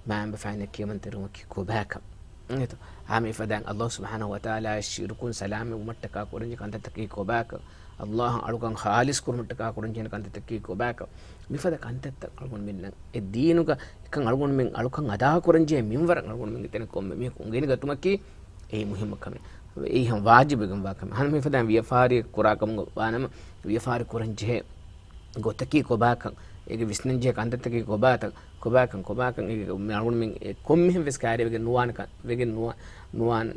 މާތް ނަބިއްޔާ ފާއިންނަށް ކިޔަމަންތެރިވުމަކީ ކޮބާކަން. އެތޯ، ހަމަ މިފަދައިން އައްލާހު ސުބްޙާނަހު ވަތަޢާލާ ޝިރުކުން ސަލާމަތްވުމަށްޓަކާ ކުރަންޖެހޭ ކަންތައްތަކީ ކޮބާކަން، އައްލާހަށް އަޅުކަން ޚާލިޞް ކުރުމަށްޓަކާ ކުރަންޖެހޭ ކަންތައްތަކީ ކޮބާކަން، މިފަދަ ކަންތައްތައް އަޅުގަނޑުމެންނަށް އެ ދީނުގަ އެކަން އަޅުގަނޑުމެން އަޅުކަން އަދާކުރަންޖެހޭ މިންވަރަށް އަޅުގަނޑުމެންގެ ތެރެއިން ކޮންމެ މީހަކު އުނގެނިގަތުމަކީ އެއީ މުހިއްމު ކަމެއް. އެއީ ހަމަ ވާޖިބެއްގެންވާ ކަމެއް. ހަމަ މިފަދައިން ވިޔަފާރި ކުރާ ކަމުގަ ވާނަމަ، ވިޔަފާރި ކުރަންޖެހޭ ގޮތަކީ ކޮބާކަން، އޭގެ ވިސްނަންޖެހޭ ކަންތައްތަކީ ކޮބާތަ-، ކޮބާކަން، ކޮބާކަން، އޭގެ މި އަޅުގަނޑުމެން އެ ކޮންމެހެން ވެސް ކައިރިވެގެން ނުވާނެ ކަ-، ވެގެން ނުވާ-، ނުވާނެ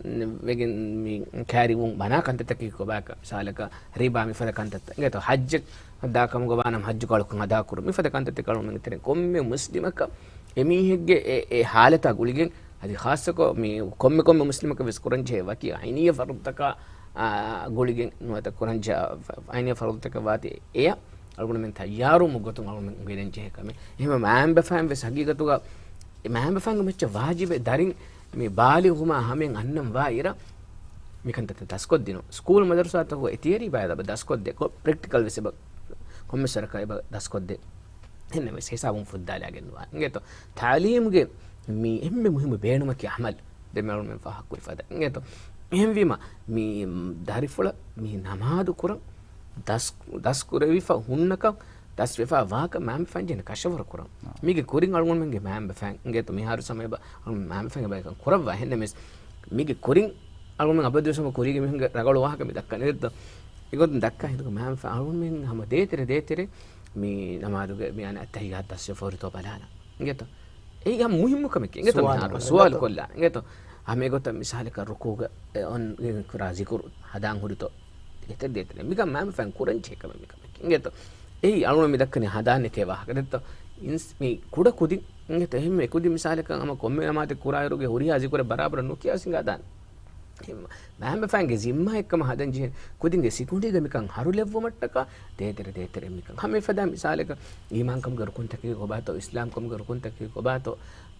ވެގެން މި ކައިރިވުން ބަނާ ކަންތައްތަކީ ކޮބާކަން، މިސާލަކަށް ރިބާ މިފަދަ ކަންތައްތައް. އިނގޭތޯ، ޙައްޖެއް ދާ ކަމުގަ ވާނަމަ ޙައްޖު ކަޅުކަން އަދާކުރުން. މިފަދަ ކަންތައްތައް އަޅުގަނޑުމެންގެ ތެރެއިން ކޮންމެ މުސްލިމަކަށް އެމީހެއްގެ އެ، އެ ޙާލަތާ ގުޅިގެން އަދި ޚާއްޞަކޮށް މި ކޮންމެ ކޮންމެ މުސްލިމަކަށް ވެސް ކުރަންޖެހޭ ވަކި ޢައިނީ ފަރުޟުތަކާ، އާ، ގުޅިގެން ނުވަތަ ކުރަންޖެހޭ ޢައިނީ ފަރުޟުތަކަށް ވާތީ އެޔަށް އަޅުގަނޑުމެން ތައްޔާރުވުމުގެ ގޮތުން އަޅުގަނޑުމެން އުނގެނެން ޖެހޭ ކަމެއް. އެހެންވެ މައިންބަފައިން ވެސް ހަގީގަތުގަ މައިންބަފައިންގެ މައްޗަށް ވާޖިބެއް ދަރިން މި ބާލިޣުވުމާ ހަމައިން އަންނަން ވާ އިރަށް މިކަންތައްތައް ދަސްކޮށްދިނުން. ސްކޫލް މަދަރުސާތަކުގަ އެ ތިއަރީ ބައި އެބަ ދަސްކޮށްދޭ، ކޮ-، ޕްރެކްޓިކަލް ވެސް އެބަ ކޮންމެސް ވަރަކަށް އެބަ ދަސްކޮށްދޭ. އެހެންނަމަވެސް ހިސާބުން ފުއްދާލާގެން ނުވާނެ. އިނގޭތޯ؟ ތާލީމުގެ މި އެންމެ މުހިއްމު ބޭނުމަކީ ޢަމަލު. ދެން މި އަޅުގަނޑުމެން ފާހަގަކުރި ފަދަ. އިނގޭތޯ؟ އެހެންވީމަ، މި ދަރިފުޅަށް މި ނަމާދު ކުރަން، ދަސް، ދަސް ކުރެވިފަ ހުންނަކަން، ދަސްވެފަ ވާކަން މައިންބަފައިން ޖެހޭނެ ކަށަވަރު ކުރަން. މީގެ ކުރިން އަޅުގަނޑުމެންގެ މައިންބަފައިން، އިނގޭތޯ، މިހާރު ސަމަޔަށް އަޅުގަނޑު މައިންބަފައިން އެބައިކަން ކުރައްވާ. އެހެންނަމަވެސް، މީގެ ކުރިން އަޅުގަނޑުމެން އަބަދުވެސް ހަމަ ކުރީގެ މީހުންގެ ރަނގަޅު ވާހަކަ މި ދައްކަނީ. އެއްދޯ، އެގޮތުން ދައްކާ ހިނދުގަ މައިންބަފައިން އަޅުގަނޑުމެން ހަމަ ދޭތެރެ ދޭތެރެ މި ނަމާދުގެ މި އަނެއް އައްތަޙިއްޔާތު ދަސްވެފަ ހުރިތޯ ބަލާނަން. އިނގޭތޯ؟ އެއީ ހަމަ މުހިއްމު ކަމެކޭ. އިނގޭތޯ؟ ސުވާލު މިހާރު ކޮށްލާ. ސުވާލު ކޮށްލާ. އިނގޭތޯ؟ ހަމަ އެގޮތަށް މިސާލަކަށް ރުކޫގަ އެ އޮން ކުރާ ޒިކުރު ހަދާން ހުރިތޯ؟ ދޭތެރެ ދޭތެރެ. މިކަން މައިންބަފައިން ކުރަން ޖެހޭ ކަމެއް މިކަމެކޭ. އިނގޭތޯ؟ އެއީ އަޅުގަނޑު މި ދައްކަނީ ހަނދާން ނެތޭ ވާހަކަ. ދެއްތޯ؟ އިންސް-، މި ކުޑަ ކުދިން، އިނގޭތޯ؟ އެހެންވެ ކުދިން މިސާލަކަށް ހަމަ ކޮންމެ ނަމާދެއް ކުރާއިރުގެ ހުރިހާ ޒިކުރެއް ބަރާބަރަށް ނުކިޔާ ސިނގާދާނެ. އެހެން މައިންބަފައިންގެ ޒިންމާއެއްކަމަށް ހަދަން ޖެހޭ ކުދިންގެ ސިކުނޑީގަ މިކަން ހަރުލެއްވުމަށްޓަކާ ދޭތެރެ ދޭތެރެ މިކަން. ހަމަ އެފަދަ މިސާލަކަށް އީމާންކަމުގެ ރުކުންތަކީ ކޮބާތޯ؟ އިސްލާމްކަމުގެ ރުކުންތަކީ ކޮބާތޯ؟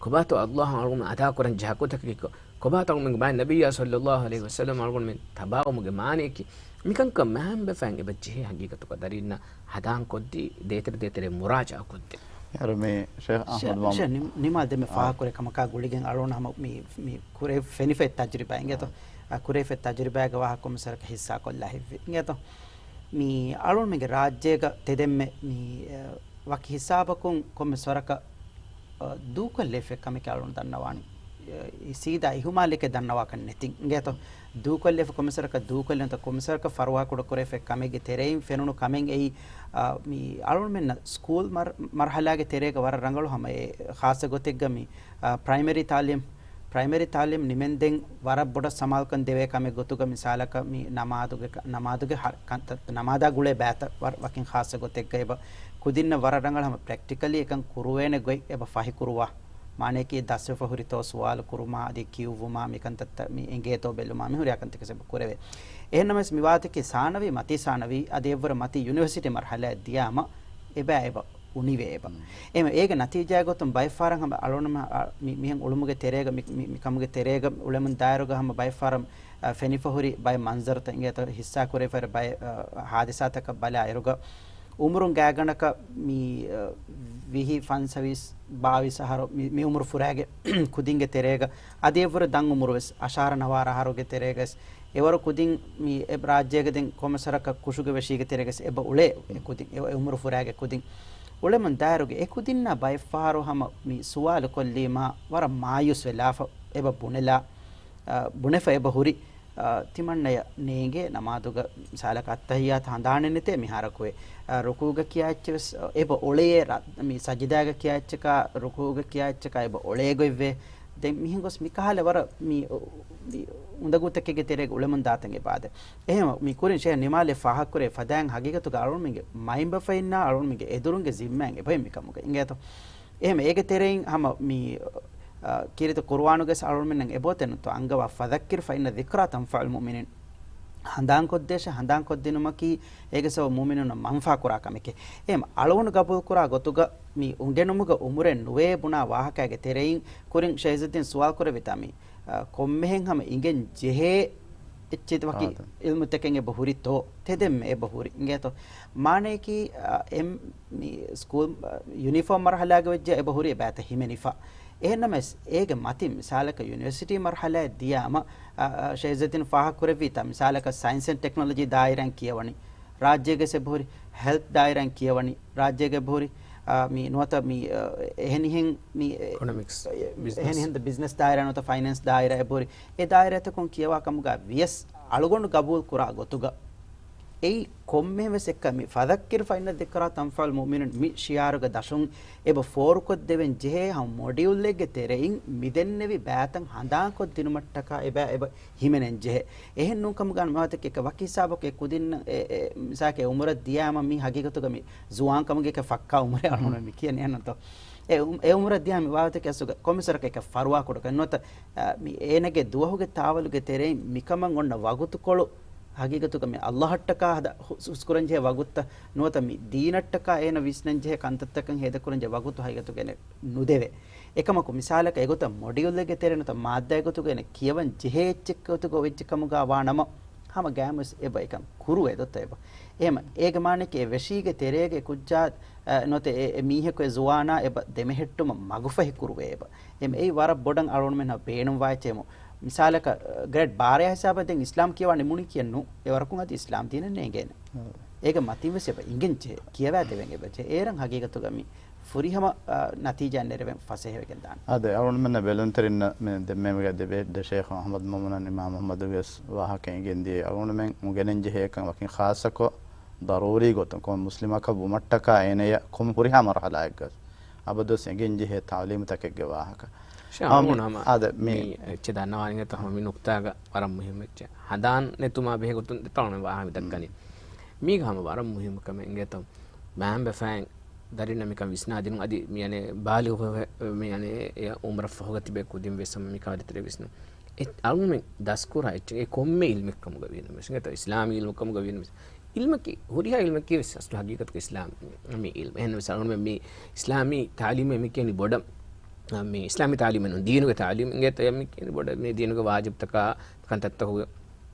ކޮބާތޯ އައްލާހަށް އަޅުގަނޑު އަދާކުރަން ޖެހޭ ހައްޤުތަކީ ކޮ-، ކޮބާތޯ އަޅުގަނޑު މާތް ނަބިއްޔާ ޞައްލައްލާހު ޢަލައިހި ވަސައްލަމަ އަޅުގަނޑުމެން ތަބާވުމުގެ މާނަޔަކީ؟ މިކަންކަން މައިންބަފައިން އެބަ ޖެހޭ ހަގީގަތުގަ ދަރިންނަށް ހަދާން ކޮށްދީ، ދޭތެރެ ދޭތެރެ މުރާޖަޢާ ކޮށްދޭ. ޔާރު މި ޝޭޚް ޝޭ-، އަޙްމަދު މާމޫ. ޝޭ، ނި-، ނިމާލް ދެން މި އާ. ފާހަގަކުރޭ ކަމަކާ ގުޅިގެން އަޅުގަނޑު ހަމަ މި، މި ކުރެ-، ފެނިފައި ތަޖުރިބާ އިނގޭތޯ؟ އާ. އާ، ކުރެފައި ތަޖުރިބާގެ ވާހަކަ ކޮންމެސް ވަރަކަށް ހިއްސާ ކޮށްލާ ހިތްވި އިނގޭތޯ؟ މި އަޅުގަނޑުމެންގެ ރާއްޖޭގަ ތެދެންމެ މި، އަ، ވަކި ހިސާބަކުން ކޮންމެސް ވަރަކަށް، އަ، ދޫކޮށްލެވިފައި ކަމެކޭ އަޅުގަނޑު ދަންނަވާނީ. އެ، ސީދާ އިހުމާލެކޭ ދަންނަވާކަށް ނެތިން އިނގޭތޯ؟ ދޫކޮށްލެފަ ކޮންމެސް ވަރަކަށް ދޫކޮށްލެންތަ ކޮންމެސް ވަރަކަށް ފަރުވާކުޑަކުރެވިފައި ކަމެއްގެ ތެރެއިން ފެނުނު ކަމެއް އެއީ، އާ، މި އަޅުގަނޑުމެންނަށް ސްކޫލް މަރ-، މަރުހަލާގެ ތެރޭގަ ވަރަށް ރަނގަޅު ހަމަ އެ ޚާއްޞަ ގޮތެއްގަ މި، އާ، ޕްރައިމަރީ ތާލީމް، ޕްރައިމަރީ ތާލީމް ނިމެންދެން ވަރަށް ބޮޑަށް ސަމާލުކަން ދެވޭ ކަމެއް ގޮތުގަ މިސާލަކަށް މި ނަމާދުގެ ކަ-، ނަމާދުގެ ހަ-، ކަންތައް، ނަމާދާ ގުޅޭ ބައިތައް ވަރަށް ވަކިން ޚާއްޞަ ގޮތެއްގަ އެބަ ކުދިންނަށް ވަރަށް ރަނގަޅު ހަމަ ޕްރެކްޓިކަލީ އެކަން ކުރުވޭނެ ގޮތް އެބަ ފަހިކުރުވާ. މާނަޔަކީ ދަސްވެފަ ހުރިތޯ ސުވާލު ކުރުމާ އަދި ކިޔުއްވުމާ މިކަންތައްތައް މި އެނގޭތޯ ބެލުމާ މި ހުރިހާ ކަންތަކެސް އެބަ ކުރެވޭ. އެހެންނަމަވެސް މިވާތަކީ ސާނަވީ، މަތީ ސާނަވީ އަދި އެއްވަރު މަތީ ޔުނިވަރސިޓީ މަރުހަލާއަށް ދިޔާމަ އެބަ އެބަ އުނިވޭ އެބަ. އެހެން އޭގެ ނަތީޖާގެ ގޮތުން ބައެއް ފަހަރަށް ހަމަ އަޅުގަނޑުމެން އަ، މި، މިހެން އުޅުމުގެ ތެރޭގަ މި، މި، މި ކަމުގެ ތެރޭގަ އުޅެމުން ދާއިރުގަ ހަމަ ބައެއް ފަހަރަށް، އަ، ފެނިފަ ހުރި ބައެއް މަންޒަރުތައް އިނގޭތޯ ހިއްސާ ކުރެވިފައި ބައެއް، އަ، ހާދިސާތަކަށް ބަލާ އިރުގަ އުމުރުން ގާތްގަނޑަކަށް މި، އަ، ވިހި، ފަންސަވީސް، ބާވީސް އަހަރު މި، މި އުމުރު ފުރާގެ ކުދިންގެ ތެރޭގަ އަދި އެއްވަރު ދަށް އުމުރު ވެސް އަށާރަ ނަވާރަ އަހަރުގެ ތެރޭގަ ވެސް އެވަރު ކުދިން މި އެ ރާއްޖޭގަ ދެން ކޮންމެސް ވަރަކަށް ކުށުގެ ވެށީގެ ތެރޭގަސް އެބަ އުޅޭ އެ ކުދިން، އެ، އެ އުމުރު ފުރާގެ ކުދިން. އުޅެމުން ދާއިރުގެ އެ ކުދިންނާ ބައެއްފަހަރު ހަމަ މި ސުވާލު ކޮށްލީމާ ވަރަށް މާޔޫސް ވެލާފަ އެބަ ބުނެލާ، އަ، ބުނެފަ އެބަ ހުރި، އަ، ތިމަންނަޔަށް ނޭނގޭ ނަމާދުގަ މިސާލަކަށް އައްތަހިއްޔާތު ހަނދާނެއް ނެތޭ މިހާރަކުވެ. އަ، ރުކޫގަ ކިޔާ އެއްޗެއް ވެސް، އަ، އެބަ އޮޅެޔޭ ރަ-، މި ސަޖިދާގަ ކިޔާ އެއްޗަކާ، ރުކޫގަ ކިޔާ އެއްޗަކާ އެބަ އޮޅޭ ގޮތްވޭ. ދެން މިހެން ގޮސް މިކަހަލަ ވަރަށް މި، މި އުނދަގޫތަކެއްގެ ތެރޭގަ އުޅެމުން ދާތަން އެބާދެ. އެހެން މި ކުރިން ޝޭހް ނިމާލެ ފާހަގަކުރޭ ފަދައިން ހަގީގަތުގަ އަޅުގަނޑުމެންގެ މައިންބަފައިންނާ އަޅުގަނޑުމެންގެ އެދުރުންގެ ޒިންމާއެއް އެބައި މިކަމުގަ އިނގޭތޯ. އެހެން އޭގެ ތެރެއިން ހަމަ މި، އަ، ކީރިތި ޤުރުއާނުގަސް އަޅުގަނޑުމެންނަށް އެބައޮތެއް ނުތޯ އަންގަވާ، فذكر فإن الذكرى تنفع المؤمنين. ހަނދާންކޮށްދޭށޭ، ހަނދާންކޮށްދިނުމަކީ އޭގެ ސަބަބުން މުއުމިނުންނަށް މަންފާ ކުރާ ކަމެކޭ. އެހެން އަޅުގަނޑު ގަބޫލުކުރާ ގޮތުގަ މި އުނގެނުމުގެ އުމުރެއް ނުވޭ ބުނާ ވާހަކައިގެ ތެރެއިން ކުރިން ޝައިޒުއްދީން ސުވާލު ކުރެއްވިތާ މި، އަ، ކޮންމެހެން ހަމަ އިނގެން ޖެހޭ އެއްޗެއް ވަކި އާދެ. ޢިލްމުތަކެއް އެބަ ހުރިތޯ؟ ތެދެންމެ އެބަ ހުރި އިނގޭތޯ؟ މާނަޔަކީ، އަ، އެ މި ސްކޫލް، އަ، ޔުނީފޯމް މަރުހަލާގަ ވެއްޖެ އެބަ ހުރި އެބައިތަ ހިމެނިފަ. އެހެންނަމަވެސް، އޭގެ މަތިން މިސާލަކަށް ޔުނިވަރސިޓީ މަރުހަލާއަށް ދިޔާމަ، އަ، އަ، ޝޭޚް އިއްޒައްދީން ފާހަގަކުރެއްވީތާ، މިސާލަކަށް ސައިންސް އެންޑް ޓެކްނޮލޮޖީ ދާއިރާއިން ކިޔަވަނީ، ރާއްޖޭގެ އެބަހުރި ހެލްތް ދާއިރާއިން ކިޔަވަނީ، ރާއްޖޭގެ އެބަހުރި، އަ، މި ނުވަތަ މި، އަ، އެހެނިހެން މި، އެ، އިކޮނޮމިކްސް، އެ، ބިޒްނަސް. އެހެނިހެން ދަ ބިޒްނަސް ދާއިރާ ނުވަތަ ފައިނޭންސް ދާއިރާ އެބަހުރި، އެ ދާއިރާތަކުން ކިޔަވާ ކަމުގަ ވިޔަސް އަޅުގަނޑު ގަބޫލު ކުރާ ގޮތުގަ، އެއީ ކޮންމެވެސް އެއްކަމެއް، فذكر فإن الذكرى تنفع المؤمنين މި ޝިޢާރުގަ ދަށުން އެބަ ފޯރުކޮށްދެވެން ޖެހޭ ހަމަ މޮޑިއުލެއްގެ ތެރެއިން މިދެންނެވި ބައިތައް ހަނދާންކޮށްދިނުމަށްޓަކާ އެބަ، އެބަ ހިމެނެން ޖެހޭ. އެހެން ނޫންކަމުގަ މިވާތަކެއް ވަކި ހިސާބަކު އެ ކުދިންނަށް އެ، އެ، މިސާލަކަށް އެ އުމުރަށް ދިޔާމަ މީ ހަގީގަތުގަ މި ޒުވާން ކަމުގެ ފައްކާ އުމުރެއް އަޅުގަނޑު މި ކިޔަނީ އެހެންނުތޯ. އެ އު-، އެ އުމުރަށް ދިޔާ މި ވާތަކެއް އަސްލުގަ ކޮންމެސް ވަރަކަށް އެކަ ފަރުވާ ކުޑަކަށް ނުވަތަ، އަ، މި އޭނަގެ ދުވަހުގެ ތާވަލުގެ ތެރެއިން މިކަމަށް އޮންނަ ވަގުތުކޮޅު ހަގީގަތުގަ މި އައްލާހަށްޓަކާ ހަދާ ހު-، ހުސްކުރަންޖެހޭ ވަގުތުތައް ނުވަތަ މި ދީނަށްޓަކާ އޭނަ ވިސްނަންޖެހޭ ކަންތައްތަކަށް ހޭދަކުރަންޖެހޭ ވަގުތު ހަގީގަތުގަ އޭނަ ނުދެވޭ. އެކަމަކު މިސާލަކަށް އެގޮތަށް މޮޑިއުލެއްގެ ތެރެއިން ނުވަތަ މާއްދާގެ ގޮތުގަ އޭނަ ކިޔަވަން ޖެހޭ އެއްޗެއްގެ ގޮތުގަ އޮވެއްޖެ ކަމުގަ ވާނަމަ، ހަމަ ގައިމުވެސް އެބަ އެކަން ކުރުވޭ ދޯ އެބަ. އެހެމަ އޭގެ މާނައަކީ އެ ވެށީގެ ތެރޭގެ ކުއްޖާ، އަ، ނުވަތަ އެ، އެ މީހަކު އެ ޒުވާނާ އެބަ ދެމެހެއްޓުމަށް މަގުފަހި ކުރުވޭ އެބަ. އެމަ އެއީ ވަރަށް ބޮޑަށް އަޅުގަނޑުމެންނަށް ބޭނުންވާ އެއްޗެއް. މިސާލަކަށް، އަ، ގްރޭޑް ބާރައާ ހިސާބަށް ދެން އިސްލާމް ކިޔަވާ ނިމުނީ ކިޔަން ނޫން. އެ ވަރަކުން އަދި އިސްލާމް ދީނެއް ނޭނގޭނެ. އާ. އޭގެ މަތިން ވެސް އެބަ އިނގެން ޖެހޭ. ކިޔަވާ ދެވެން އެބަ ޖެހޭ. އޭރަށް ހަގީގަތުގަ މި ފުރިހަމަ، އާ، ނަތީޖާ ނެރެވެން ފަސޭހަވެގެން ދާނެ. އާދެ، އަޅުގަނޑުމެންނަށް ބެލުންތެރިންނަށް މި ދެންމެ ދެ ޝޭޚް އަޙްމަދު މައުމޫނާ އިމާމް އަޙްމަދުގެ ވާހަކަ އެނގެން ދިޔަ އަޅުގަނޑުމެން އުނގެނެން ޖެހޭކަން ވަކިން ޚާއްޞަކޮށް ޟަރޫރީ ގޮތުން ކޮން މުސްލިމަކަށް ވުމަށްޓަކާ އޭނަޔަށް ކޮން ހުރިހާ މަރުހަލާއެއްގަސް އަބަދުވެސް އެނގެން ޖެހޭ ތަޢުލީމުތަކެއްގެ ވާހަކަ. ޝާ، އަމް، އަޅުގަނޑު ހަމަ އާދެ، މި މި އެއްޗެއް ދަންނަވާނީ އެތަ ހަމަ މި ނުކްތާގަ ވަރަށް މުހިއްމު އެއްޗެއް. ހަނދާން ނެތުމާ ބެހޭ ގޮތުން ދެތަ އަޅުގަނޑު ވާހަކަ މި ދައްކަނީ. މީގަ ހަމަ ވަރަށް މުހިއްމު ކަމެއް އިނގޭތަ މައިންބަފައިން ދަރިންނަށް މިކަން ވިސްނާދިނުން އަދި މި އަނެއް ބާލިޣު ވެ-، މި އަނެއް އެ އުމުރަށް ފަހުގަ ތިބޭ ކުދިން ވެސް ހަމަ މި ކަން އަދި ތެރޭ ވިސްނުން. އެ އަޅުގަނޑުމެން ދަސްކުރާ އެއްޗެއް އެ ކޮންމެ އިލްމެއް ކަމުގަ ވީނަމަވެސް އިނގޭތަ އިސްލާމީ އިލްމު ކަމުގަ ވީނަމަވެސް އިލްމަކީ ހުރިހާ އިލްމަކީ ވެސް އަސްލު ހަގީގަތުގަ އިސްލާމީ އިލްމު. އެހެންނަމަވެސް އަޅުގަނޑުމެން މި އިސްލާމީ ތަޢުލީމޭ މި ކިޔަނީ ބޮޑަށް، މި އިސްލާމީ ތަޢުލީމެއް ނޫން ދީނުގެ ތަޢުލީމް އިނގޭތަ މި ކިޔަނީ ބޮޑަށް މި ދީނުގެ ވާޖިބްތަކާ ކަންތައްތަކުގެ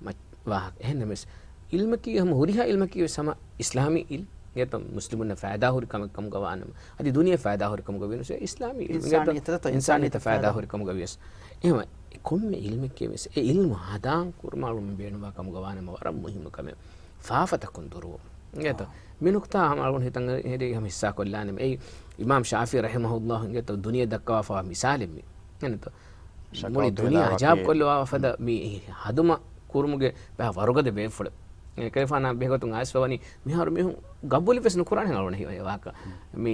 މަ-، ވާހަކަ. އެހެންނަމަވެސް، އިލްމަކީ ހަމަ ހުރިހާ އިލްމަކީ ވެސް ހަމަ އިސްލާމީ އިލްމު. އިނގޭތަ މުސްލިމުންނަށް ފައިދާހުރި ކަމެއް ކަމުގަ ވާނަމަ، އަދި ދުނިޔެ ފައިދާހުރި ކަމުގަ ވީނަމަވެސް އިސްލާމީ އިލްމު. އިންސާނީ އިނގޭތަ އިންސާނީ އިންސާނީ ފައިދާ. ފައިދާހުރި ކަމުގަ ވިޔަސް. އެހެމަ ކޮންމެ އިލްމެއްގެ ވެސް އެ އިލްމު ހަނދާން ކުރުމަށް އަޅުގަނޑު ބޭނުންވާ ކަމުގަ ވާނަމަ ވަރަށް މުހިއްމު ކަމެއް. ފާފަތަކުން ދުރުވުން. އިނގޭތަ؟ އާ. މި ނުކްތާ ހަމަ އަޅުގަނޑު ހިތަށް އެރި ހަމަ ހިއްސާ ކޮށްލާނަމަ. އެއީ އިމާމް ޝާފިޢީ ރަޙިމަހުﷲ އިނގޭތަ ދުނިޔެ ދައްކަވާފަވާ މިސާލެއް މި. އިނގޭތަ؟ ޝަކަވްތު މުޅި ދުނިޔެ އިލާ އަޖާބް ވަކީޢިން. ކޮށްލަވާ ފަދަ މި ހަދުމަ ކުރުމުގެ ބައި ވަރުގަދަ ބޭފުޅެއް. އެކަލޭގެފާނާ ބެހޭގޮތުން އައިސްފަ ވަނީ މިހާރު މީހުން ގަބޫލު ވެސް ނުކުރާނެ އަޅުގަނޑު ހީވަނީ ވާހަކަ. މި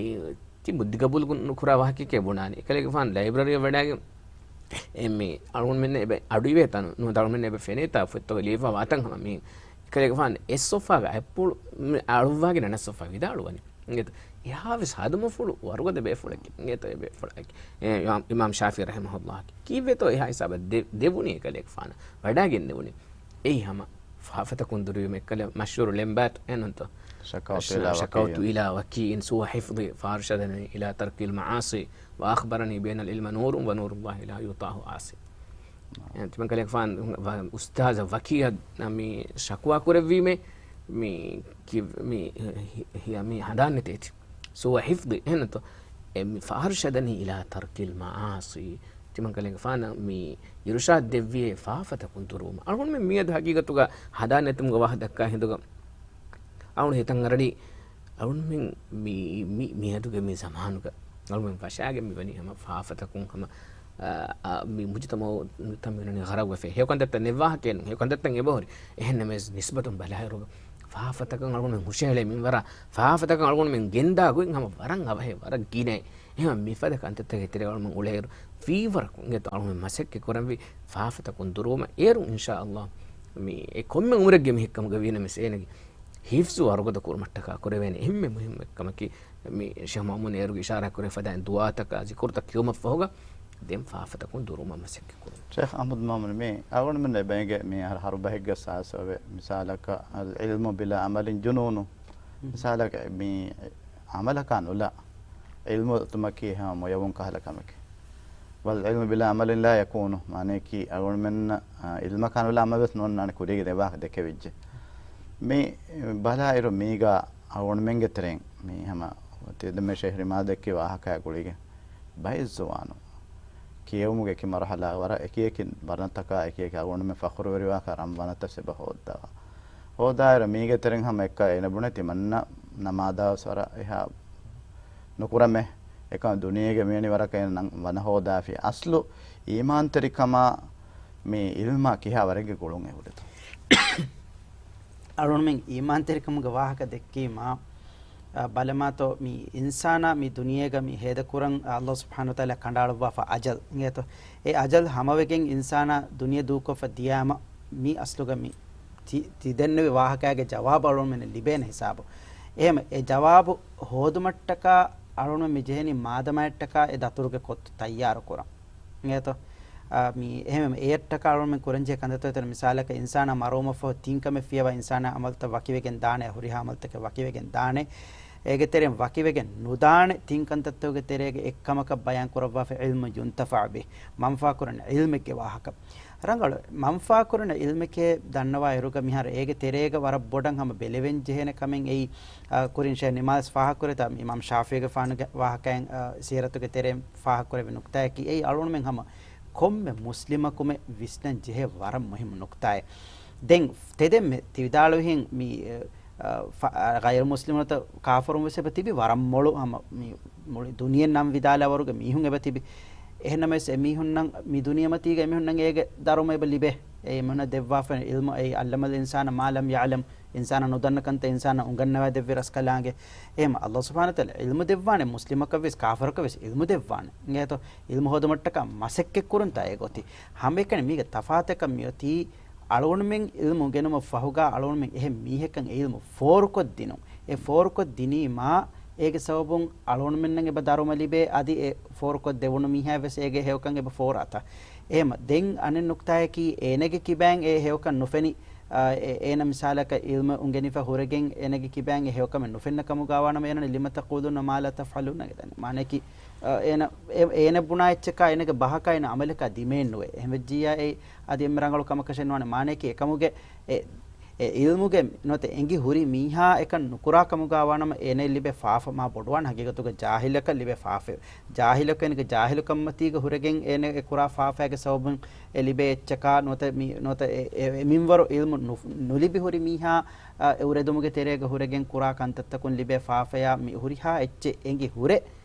ތި ބުއްދި ގަބޫލު ނުކުރާ ވާހަކައެކޭ ބުނާނީ. އެކަލޭގެފާނު ލައިބްރަރީއަށް ވަޑާގެން އެ މި އަޅުގަނޑުމެންނަށް އެބަ އަޑުއިވޭ ތަނު ނުވަތަ އަޅުގަނޑުމެން އެބަ ފެނޭތާ ފޮތްތަކުގަ ލިޔެފަ ވާތަން ހަމަ މި އެކަލޭގެފާނު އެއް ސޮފާގަ އަތްޕުޅު މި އަޅުއްވާގެން އަނެއް ސޮފާ ވިދާޅުވަނީ. އިނގޭތަ؟ އެހާވެސް ހަދުމަފުޅު ވަރުގަދަ ބޭފުޅެކޭ. އިނގޭތަ އެ ބޭފުޅާއެކޭ. އެ އިމާމް، އިމާމް ޝާފިޢީ ރަޙިމަހުﷲ ކީއްވެތޯ އެހާ ހިސާބަށް ދެ-، ދެވުނީ އެކަލޭގެފާނަށް ވަޑާގެން ދެވުނީ. އެއީ ހަމަ ފާފަތަކުން ދުރުވީމަ އެއްކަލަ މަޝްހޫރު ޅެންބާތު އެންނުންތޯ؟ شكوت إلى وكيع. شكوت إلى وكيع سوء حفظي فأرشدني إلى ترك المعاصي وأخبرني بأن العلم نور ونور الله لا يطاع عاصي. ތިމަން ކަލޭގެފާނު އުސްތާޒަށް ވަކީޢަށް މި ޝަކުވާ ކުރެއްވީމޭ، މި ކި-، މި ހި-، ހި-، މި ހަނދާން ނެތޭތި. سوء حفظي އެހެންނުތޯ؟ އެ މި فأرشدني إلى ترك المعاصي. ތިމަން ކަލޭގެފާނަށް މި އިރުޝާދު ދެއްވިއޭ ފާފަތަކުން ދުރުވުމަށް. އަޅުގަނޑުމެން މިއަދު ހަގީގަތުގަ ހަނދާން ނެތުމުގެ ވާހަކަ ދައްކާ ހިނދުގަ އަޅުގަނޑު ހިތަށް އަރަނީ، އަޅުގަނޑުމެން މި، މި، މިއަދުގެ މި ޒަމާނުގަ އަޅުގަނޑުމެން ވަށާގެން މިވަނީ ހަމަ ފާފަތަކުން ހަމަ، އާ، އާ، މި މުޖުތަމަޢު މި ވަނީ ޚަރާބުވެފަ. ހެޔޮކަންތައްތައް ނެތް ވާހަކައެއް ނޫން. ހެޔޮކަންތައްތައް އެބަހުރި. އެހެންނަމަވެސް ނިސްބަތުން ބަލާއިރުގަ ފާފަތަކަށް އަޅުގަނޑުމެން ހުށަހެޅޭ މިންވަރާ، ފާފަތަކަށް އަޅުގަނޑުމެން ގެންދާ ގޮތް ހަމަ ވަރަށް އަވަހޭ، ވަރަށް ގިނައޭ. އެހެން މިފަދަ ކަންތައްތަކެއް ތެރޭ އަޅުގަނޑުމެން އުޅޭއިރު، ފީވަރަކުން އިނގޭތޯ އަޅުގަނޑުމެން މަސައްކަތް ކުރަންވީ ފާފަތަކުން ދުރުވުމަށް. އޭރުން އިންޝާﷲ މި އެ ކޮންމެ އުމުރެއްގެ މީހެއް ކަމުގަ ވީނަމަވެސް އޭނަގެ ހިފްޒު ވަރުގަދަ ކުރުމަށްޓަކާ ކުރެވޭނެ އެންމެ މުހިއްމު ކަމަކީ، މި ޝޭޚް މައުމޫން އޭރުގެ އިޝާރާތް ކުރެ ފަދައިން ދުޢާތަކާ ޒިކުރުތައް ކިޔުމަށް ފަހުގަ ދެން ފާފަތަކުން ދުރުވުމަށް މަސައްކަތް ކުރުން. ޝޭޚް އަޙްމަދު މައުމޫން، މި އަޅުގަނޑުމެން އެބައިނގޭ މި އަހަރު ހަރުބަހެއްގަ ސާސޮވެ މިސާލަކަށް، العلم بلا عمل جنون. މިސާލަކަށް މި ޢަމަލަކާ ނުލާ ޢިލްމު އޮތުމަކީ ހަމަ މޮޔަވުން ކަހަލަ ކަމެކޭ. والعلم بلا عمل لا يكون، މާނައަކީ އަޅުގަނޑުމެންނަށް، އާ، ޢިލްމަކާ ނުލާ ޢަމަލުވެސް ނޯންނާނެ ކުރީގެ ދެ ވާހަކަ ދެކެވިއްޖެ. މި ބަލާއިރު މީގާ އަޅުގަނޑުމެންގެ ތެރެއިން މި ހަމަ ތިދެމެ ޝޭޚް ރިމާ ދެއްކި ވާހަކައާ ގުޅިގެން ބައެއް ޒުވާނު ކިޔެވުމުގެ އެކި މަރުހަލާ ވަރަށް އެކިއެކި ވަނަތަކާ އެކިއެކި އަޅުގަނޑުމެން ފަޚުރުވެރިވާކަށް ރަން ވަނަތައް އެބަ ހޯއްދަވާ. ހޯދާއިރު މީގެ ތެރެއިން ހަމަ އެއްކަ އޭނަ ބުނެތި މަންނަ ނަމާދާވެސް ވަރަށް އެހާ ނުކުރަމޭ. އެކަމަ ދުނިޔޭގެ މިވެނި ވަރަކަށް އޭނަ ނަން ވަނަ ހޯދާފި. އަސްލު އީމާންތެރިކަމާ މި އިލްމާ ކިހާ ވަރެއްގެ ގުޅުން އެ ހުރިތޯ؟ އަޅުގަނޑުމެން އީމާންތެރިކަމުގެ ވާހަކަ ދެއްކީމާ، އަ، ބަލަމާތޯ މި އިންސާނާ މި ދުނިޔޭގަ މި ހޭދަކުރަން އަ، ﷲ ސުބްޙާނަހޫ ވަތަޢާލާ ކަނޑައަޅުއްވާފަ އަޖަލް އިނގޭތޯ. އެ އަޖަލް ހަމަވެގެން އިންސާނާ ދުނިޔެ ދޫކޮށްފަ ދިޔާމަ މި އަސްލުގަ މި ތި-، ތިދެންނެވި ވާހަކައިގެ ޖަވާބު އަޅުގަނޑުމެންނަށް ލިބޭނެ ހިސާބު. އެހެމަ އެ ޖަވާބު ހޯދުމަށްޓަކާ އަޅުގަނޑުމެން މި ޖެހެނީ މާދަމާއަށްޓަކާ އެ ދަތުރުގެ ކޮށް ތައްޔާރު ކުރަން. އިނގޭތޯ؟ އާ، މި އެހެމަ އެއަށްޓަކާ އަޅުގަނޑުމެން ކުރަންޖެހޭ ކަންތައްތައް އޮތަން މިސާލަކަށް އިންސާނާ މަރުވުމަށްފަހު ތިން ކަމެއް ފިޔަވާ އިންސާނާ އަމަލުތައް ވަކިވެގެން ދާނެ، ހުރިހާ އަމަލުތަކެއް ވަކިވެގެން ދާނެ. އޭގެ ތެރެއިން ވަކިވެގެން ނުދާނެ ތިން ކަންތައްތަކުގެ ތެރޭގަ އެއްކަމަކަށް ބަޔާން ކުރައްވާފަ ޢިލްމު ޔުންތަފަޢު ބިހި، މަންފާކުރަން ޢިލްމެއްގެ ވާހަކަ. ރަނގަޅު މަންފާކުރަން ޢިލްމެކޭ ދަންނަވާ އިރުގަ މިހާރު އޭގެ ތެރޭގަ ވަރަށް ބޮޑަށް ހަމަ ބެލެވެން ޖެހޭނެ ކަމެއް އެއީ، އާ، ކުރިން ޝޭޚް ނިމާލް ފާހަގަކުރެތާ އިމާމް ޝާފިޢީގެފާނުގެ ވާހަކައިން، އާ، ސީރަތުގެ ތެރެއިން ފާހަގަކުރެއްވި ނުކްތާއަކީ އެއީ އަޅުގަނޑުމެން ހަމަ ކޮންމެ މުސްލިމަކުމެ ވިސްނަން ޖެހޭ ވަރަށް މުހިއްމު ނުކްތާއެއް. ދެން ތެދެއް މެ ތި ވިދާޅުވިހެން މި، އަ، ފަ-، އަ، ޣައިރު މުސްލިމުންތައް ކާފަރުން ވެސް އެބަ ތިބި ވަރަށް މޮޅު ހަމަ މި މުޅި ދުނިޔެ ނަން ވިދާލާ ވަރުގެ މީހުން އެބަ ތިބި. އެހެންނަމަވެސް އެ މީހުންނަށް މި ދުނިޔެމަތީގަ އެމީހުންނަށް އޭގެ ދަރުމަ އެބަ ލިބޭ. އެ އެމީހުންނަށް ދެއްވާފަ ޢިލްމު އެއީ ޢައްލަމަލް އިންސާނަ މާ ލަމް ޔަޢްލަމް. އިންސާނާ ނުދަންނަ ކަންތައް އިންސާނާ އުނގަންނަވާ ދެއްވި ރަސްކަލާނގެ. އެހެމަ ﷲ ސުބްޙާނަހޫ ވަތަޢާލާ ޢިލްމު ދެއްވާނެ މުސްލިމަކަށް ވެސް ކާފަރަކަށް ވެސް ޢިލްމު ދެއްވާނެ. އިނގޭތޯ؟ ޢިލްމު ހޯދުމަށްޓަކާ މަސައްކަތް ކުރުންތާ އެ ގޮތީ. ހަމައެކަނި މީގެ ތަފާތަކަށް މިއޮތީ އަޅުގަނޑުމެން ޢިލްމު އުނގެނުމަށް ފަހުގާ އަޅުގަނޑުމެން އެހެން މީހެއްކަން ޢިލްމު ފޯރުކޮށްދިނުން. އެ ފޯރުކޮށްދިނީމާ އޭގެ ސަބަބުން އަޅުގަނޑުމެންނަށް އެބަ ދަރުމަ ލިބޭ، އަދި އެ ފޯރުކޮށްދެވުނު މީހާ ވެސް އޭގެ ހެޔޮކަން އެބަ ފޯރާތާ. އެހެމަ ދެން އަނެއް ނުކްތާއަކީ އޭނަގެ ކިބައިން އެ ހެޔޮކަން ނުފެނި، އާ، އެ-، އޭނަ މިސާލަކަށް ޢިލްމު އުނގެނިފަ ހުރެގެން އޭނަގެ ކިބައިން އެ ހެޔޮކަމެއް ނުފެންނަ ކަމުގާވާނަމަ އޭނަ ލިމަ ތަޤޫލޫނަ މާ ލާ ތަފްޢަލޫން ގެ ދަނީ. މާނައަކީ، އާ، އޭނަ، އޭ-، އޭނަ ބުނާ އެއްޗަކާ އޭނަގެ ބަހަކާ އޭނަ ޢަމަލަކާ ދިމައެއް ނުވޭ. އެހެންވެއްޖިއްޔާ އެ އަދި އެންމެ ރަނގަޅު ކަމަކަށެއް ނުވާނެ. މާނައަކީ އެކަމުގެ އެ، އެ ޢިލްމުގެ ނުވަތަ އެނގި ހުރި މީހާ އެކަން ނުކުރާ ކަމުގާ ވާނަމަ އޭނައަށް ލިބޭ ފާފަ މާ ބޮޑުވާނެ. ހަގީގަތުގަ ޖާހިލަކަށް ލިބޭ ފާފަ. ޖާހިލަކު އޭނަގެ ޖާހިލުކަންމަތީގަ ހުރެގެން އޭނަ އެ ކުރާ ފާފައިގެ ސަބަބުން އެ ލިބޭ އެއްޗަކާ ނުވަތަ މި-، ނުވަތަ އެ، އެ، އެ މިންވަރު ޢިލްމު ނު-، ނުލިބި ހުރި މީހާ، އަ، އެ އުރެދުމުގެ ތެރޭގަ ހުރެގެން ކުރާ ކަންތައްތަކުން ލިބޭ ފާފަޔާ މި ހުރިހާ އެއްޗެއް އެނގި ހުރެ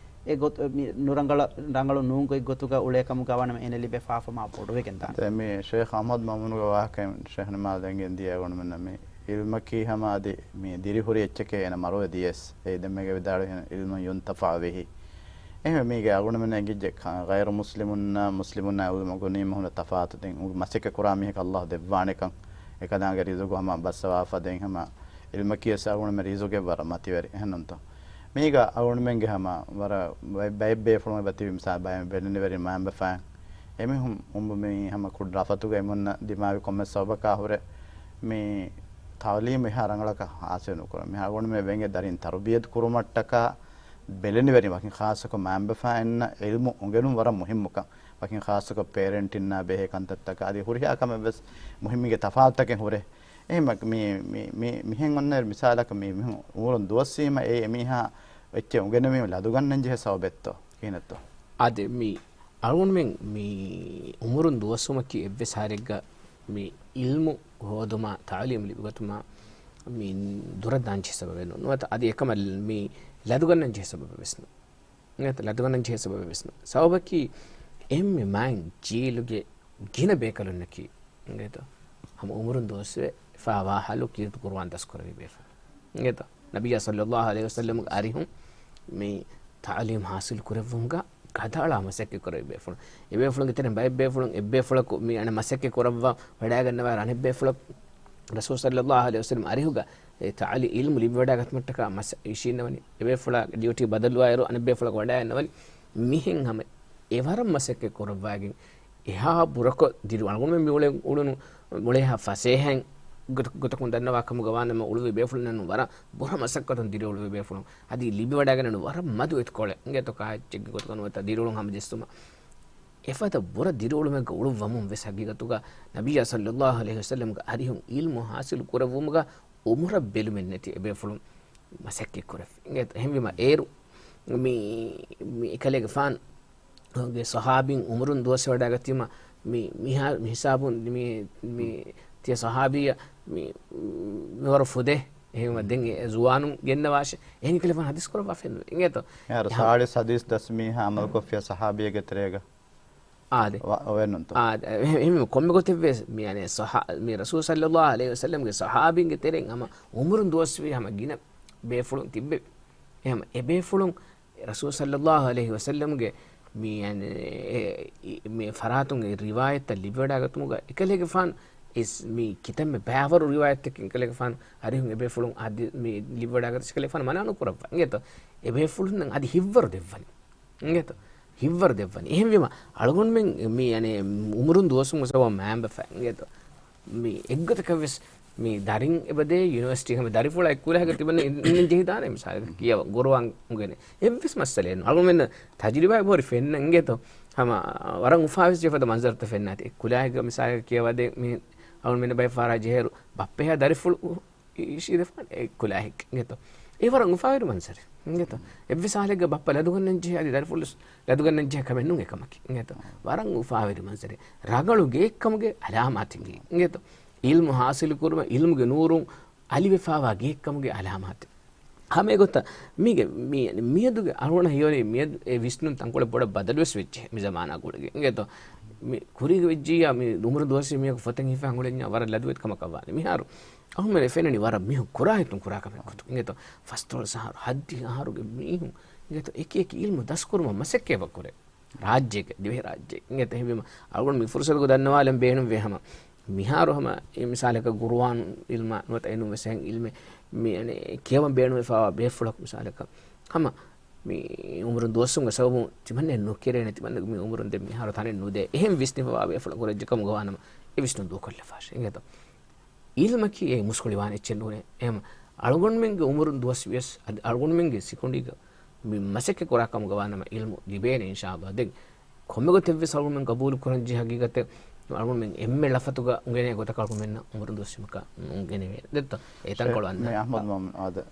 އެ ގޮތު-، މި ނުރަނގަޅަ-، ރަނގަޅު ނޫން ގޮތް ގޮތުގަ އުޅޭ ކަމުގަ ވާނަމަ އޭނަ ލިބޭ ފާފަ މާ ބޮޑުވެގެން ދާނެ. ދެން މި ޝޭޚް އަޙްމަދު މައުމޫނުގެ ވާހަކައިން ޝޭޚް ނިމާލް އެނގެން ދިޔަ އަޅުގަނޑުމެންނަށް މި ޢިލްމަކީ ހަމަ އަދި މި ދިރިހުރި އެއްޗެކޭ އޭނަ މަރުވެ ދިޔަސް. އެ ދެންމެގެ ވިދާޅުވިހެން ޢިލްމު ޔުންތަފަޢު ބިހި. އެހެންވެ މީގެ އަޅުގަނޑުމެން އެނގިއްޖެ ކަ-، ޣައިރު މުސްލިމުންނާ މުސްލިމުންނާ ޢިލްމު ގުނީމަ ހުންނަ ތަފާތު ދެން މަސައްކަތް ކުރާ މީހަކަށް ﷲ ދެއްވާނެކަން. އެކަލާނގެ ރިޒުގު ހަމަ ބައްސަވާފަ ދެން ހަމަ ޢިލްމަކީ ވެސް އަޅުގަނޑުމެން ރިޒުގެ ވަރަށް މަތިވެރި. އެހެންނުންތޯ؟ މީގަ އަޅުގަނޑުމެންގެ ހަމަ ވަރަށް ބައެއް، ބައެއް ބޭފުޅުން އެބަތިބި މިސާލް ބައެއް ބެލެނިވެރިން މައިންބަފައިން. އެމީހުން އުނބުމީ ހަމަ ކުޑަ ރަފަތުގަ އެމުންނަ ދިމާވި ކޮންމެ ސަބަބަކާ ހުރެ މި ތަޢުލީމު އެހާ ރަނގަޅަކަށް ޙާޞިލު ނުކުރަން. މި އަޅުގަނޑުމެން ވެންގެ ދަރިން ތަރުބިޔަތު ކުރުމަށްޓަކާ ބެލެނިވެރިން ވަކިން ޚާއްޞަކޮށް މައިންބަފައިންނަށް ޢިލްމު އުނގެނުން ވަރަށް މުހިއްމުކަން. ވަކިން ޚާއްޞަކޮށް ޕޭރެންޓިންނާ ބެހޭ ކަންތައްތަކަށް އަދި ހުރިހާ ކަމެއް ވެސް މުހިއްމީގެ ތަފާތުތަކެއް ހުރޭ. އެހެން މި، މި، މި، މިހެން އޮންނަ މިސާލަކަށް މި، މިހުން އުމުރުން ދުވަސްވީމަ އެ އެމީހާ އެއްޗެއް އުނގެނެވީމަ ލަދުގަންނަން ޖެހޭ ސަބަބެއްތޯ ކިހިނެއްތޯ؟ އާދެ، މި އަޅުގަނޑުމެން މި އުމުރުން ދުވަސްވުމަކީ އެއްވެސް ހާރެއްގަ މި ޢިލްމު ހޯދުމާ، ތަޢުލީމު ލިބިގަތުމާ މި ދުރަށް ދާން ޖެހޭ ސަބަބެއް ނޫން. ނުވަތަ އަދި އެކަމަށް މި ލަދުގަންނަން ޖެހޭ ސަބަބެއް ވެސް ނޫން. ނުވަތަ ލަދުގަންނަން ޖެހޭ ސަބަބެއް ވެސް ނޫން. ސަބަބަކީ އެންމެ މާތް ޖީލުގެ ގިނަ ބޭކަލުންނަކީ، އިނގޭތޯ؟ ހަމަ އުމުރުން ދުވަސްވެ ފާވާ ހަލު ކީރިތި ޤުރުއާން ދަސްކުރެވި ބޭފުޅުން. އިނގޭތޯ؟ ނަބިއްޔާ ޞައްލައްލާހު ޢަލައިހި ވަސައްލަމުގެ އަރިހުން މި ތަޢުލީމް ޙާޞިލު ކުރެއްވުމުގަ ގަދައަޅާ މަސައްކަތް ކުރެވި ބޭފުޅުން. އެބޭފުޅުންގެ ތެރެއިން ބައެއް ބޭފުޅުން އެއްބޭފުޅަކު މި އަނެއް މަސައްކަތް ކުރައްވާ ވަޑައިގަންނަވާ އަނެއް ބޭފުޅަކު ރަސޫލު ޞައްލައްލާހު ޢަލައިހި ވަސައްލަމް އަރިހުގަ އެ ތަޢުލީ ޢިލްމު ލިބިވަޑައިގަތުމަށްޓަކާ މަސް އިށީންނަވަނީ. އެބޭފުޅާ ޑިއުޓީ ބަދަލުވާއިރު އަނެއްބޭފުޅަކު ވަޑައިގަންނަވަނީ. މިހެން ހަމަ އެވަރަށް މަސައްކަތް ކުރައްވާގެން އެހާ ބުރަކޮށް ދިރި އަޅުގަނޑުމެން މި އުޅެ-، އުޅުނު އުޅޭހާ ފަސޭހައިން ގޮތަ-، ގޮތަކުން ދަންނަވާ ކަމުގަ ވާނަމަ އުޅުވި ބޭފުޅުންނަށް ވަރަށް ބުރަ މަސައްކަތުން ދިރިއުޅުވި ބޭފުޅުން. އަދި ލިބިވަޑައިގަންނަވަނީ ވަރަށް މަދު އެތިކޮޅެއް. އިނގޭތޯ ކާއެއްޗެއްގެ ގޮތުގަ ނުވަތަ ދިރިއުޅުން ހަމަޖެއްސުމަށް. އެފަދަ ބުރަ ދިރިއުޅުމެއްގަ އުޅުއްވަމުން ވެސް ހަގީގަތުގަ ނަބިއްޔާ ޞައްލައްލާހު ޢަލައިހި ވަސައްލަމްގެ އަރިހުން ޢިލްމު ޙާޞިލު ކުރެއްވުމުގަ އުމުރަށް ބެލުމެއް ނެތި އެބޭފުޅުން މަސައްކަތް ކުރެއްވި. އިނގޭތޯ؟ އެހެންވީމަ އޭރު މި، މި އެކަލޭގެފާނު ގެ ސަހާބީން އުމުރުން ދުވަސްވެވަޑައިގަތީމަ، މި، މިހާ-، މި ހިސާބުން މި، މި ތިޔަ ސަހާބީއަށް މި، މިވަރު ފުދޭ. އެހެންވީމަ ދެން އެ ޒުވާނުން ގެންނަވާށޭ. އެހެން ކަލޭގެފާނު ހަދީސް ކުރައްވާފައެއްނުވޭ. އިނގޭތޯ؟ އެހާރު ސާޅީސް ހަދީސް ދަސް މީހާ އަމަލުކޮށްފިޔާ ސަހާބީއެއްގެ ތެރޭގަ. އާދެ. ވަ-، އޮވެންނުންތޯ؟ އާދެ. އެ-، އެ-، އެހެން ކޮންމެ ގޮތެއްވެސް، މި، އަނެ، ސަހާ-، މި ރަސޫލު ޞައްލައްލާހު ޢަލައިހި ވަސައްލަމްގެ ސަހާބީންގެ ތެރެއިން ހަމަ އުމުރުން ދުވަސްވީ ހަމަ ގިނަ ބޭފުޅުން ތިއްބެވި. އެހެން އެ ބޭފުޅުން ރަސޫލު ޞައްލައްލާހު ޢަލައިހި ވަސައްލަމްގެ މި، އަނެ، އެ، އި-، މި ފަރާތުން އެ ރިވާޔަތްތައް ލިބިވަޑައިގަތުމުގަ އެކަލޭގެފާނު އިސް މި ކިތަންމެ ބައިވަރު ރިވާޔަތްތަކެއް އެކަލޭގެފާނު އަރިހުން އެ ބޭފުޅުން އަދި މި ލިބިވަޑައިގަތަސް އެކަލޭގެފާނު މަނާ ނުކުރައްވާ. އިނގޭތޯ؟ އެ ބޭފުޅުންނަށް އަދި ހިއްވަރު ދެއްވަނީ. އިނގޭތޯ؟ ހިއްވަރު ދެއްވަނީ. އެހެންވީމަ، އަޅުގަނޑުމެން މި، އަނެ، އުމުރުން ދުވަސްވުން ސަބަބުން މައިންބަފަ. އިނގޭތޯ؟ މި އެއްގޮތަކަށްވެސް މި ދަރިން އެބަދޭ ޔުނިވަރސިޓީ ހަމަ ދަރިފުޅާ އެއްކުލަހަކަ ތިބަން އިން-، އިންނަން ޖެހިދާނެ މިސާލަކަށް ކިޔަވަ ގުރުއާން އުނގެނެ. އެއްވެސް މައްސަލައެއް ނޫން. އަޅުގަނޑުމެންނަށް ތަޖުރިބާއެއް ބޮޑު ފެންނަ އިނގޭތޯ؟ ހަމަ ވަރަށް އުފާވެސް ޖެހިފަދަ މަންޒަރުތައް ފެންނާތި. އެއްކުލާހެއްގަ މިސާލަކަށް ކިޔަވަދޭ މި އަޅުގަނޑުމެން ބައެއް ފަހަރާ ޖެހޭއިރު ބައްޕަހާ ދަރިފުޅު އި-، އިށީދެފާނެ އެއްކުލާހެއް އިނގޭތޯ؟ އެ ވަރަށް އުފާވެރި މަންޒަރެއް އިނގޭތޯ؟ އެއްވެސް ހާލެއްގަ ބައްޕަ ލަދުގަންނަން ޖެހޭ އަދި ދަރިފުޅު ލަދުގަންނަން ޖެހޭ ކަމެއް ނޫން އެކަމަކީ އިނގޭތޯ؟ ވަރަށް އުފާވެރި މަންޒަރެއް. ރަނގަޅު ގެއެއްކަމުގެ އަލާމާތެއް އިނގޭތޯ؟ އިލްމު ހާސިލު ކުރުމަށް އިލްމުގެ ނޫރުން އަލިވެފާވާ ގެއެއްކަމުގެ އަލާމާތެއް. ހަމަ އެގޮތަށް މީގެ މި-، މިއަދުގެ އަޅުގަނޑަށް ހީވަނީ މިއަދު އެ ވިސްނުން ތަންކޮޅެއް ބޮޑަށް ބަދަލުވެސް ވެއްޖެ މި ޒަމާނާ ގުޅިގެން އިނގޭތޯ؟ މި ކުރީގެ ވެއްޖިއްޔާ މި އުމުރު ދުވަސްވީ މީހަކު ފޮތެއް ހިފާ އުޅެންޏާ ވަރަށް ލަދުވެތި ކަމަކަށް ވާނެ. މިހާރު އަހުމެން ފެންނަނީ ވަރަށް މީހުން ކުރާ ހިތުން ކުރާ ކަމެއް ގޮތުން އިނގޭތޯ؟ ފަސްދޮޅަސް އަހަރު ހަތްދިހަ އަހަރުގެ މީހުން އިނގޭތޯ؟ އެކި އެކި އިލްމު ދަސްކުރުމަށް މަސައްކަތް ކުރޭ. ރާއްޖޭގެ، ދިވެހިރާއްޖޭގެ އިނގޭތޯ؟ އެހެންވީމަ އަޅުގަނޑު މި ފުރުސަތުގަ ދަންނަވާލަން ބޭނުންވޭ ހަމަ މިހާރު ހަމަ އެ މިސާލަކަށް ގުރުއާން އިލްމާ ނުވަތަ އެނޫންވެސް އެހެން އިލްމެއް މި އަނެއް ކިޔަވަން ބޭނުންވެފާވާ ބޭފުޅަކު މިސާލަކަށް ހަމަ މި އުމުރުން ދުވަސްވުމުގެ ސަބަބުން ތިމަންނައެއް ނުކެރޭނެ، ތިމަންނަގެ މި އުމުރުން ދެން މިހާރު ތަނެއް ނުދޭ. އެހެން ވިސްނިފަވާ ބޭފުޅަކު ރައްޖެއް ކަމުގަ ވާނަމަ އެ ވިސްނުން ދޫކޮށްލަފާށޭ އިނގޭތޯ؟ އިލްމަކީ އެ މުސްކުޅިވާނެ އެއްޗެއް ނޫނޭ. އެހެން އަޅުގަނޑުމެންގެ އުމުރުން ދުވަސްވިޔަސް އަދި އަޅުގަނޑުމެންގެ ސިކުނޑީގަ މި މަސައްކަތް ކުރާ ކަމުގަ ވާނަމަ އިލްމު ލިބޭނެ އިންޝާﷲ. ދެން ކޮންމެ ގޮތެއްވެސް އަޅުގަނޑުމެން ގަބޫލު ކުރަން ޖެހޭ ހަގީގަތެއް އަޅުގަނޑުމެން އެންމެ ލަފަތުގަ އުނގެނޭ ގޮތަކަށް އަޅުގަނޑުމެންނަށް އުމުރުން ދުވަސްވީމަކަށް ނުއުނގެނެވޭ. ދެއްތޯ؟ އެ ތަންކޮޅު އަންނާ.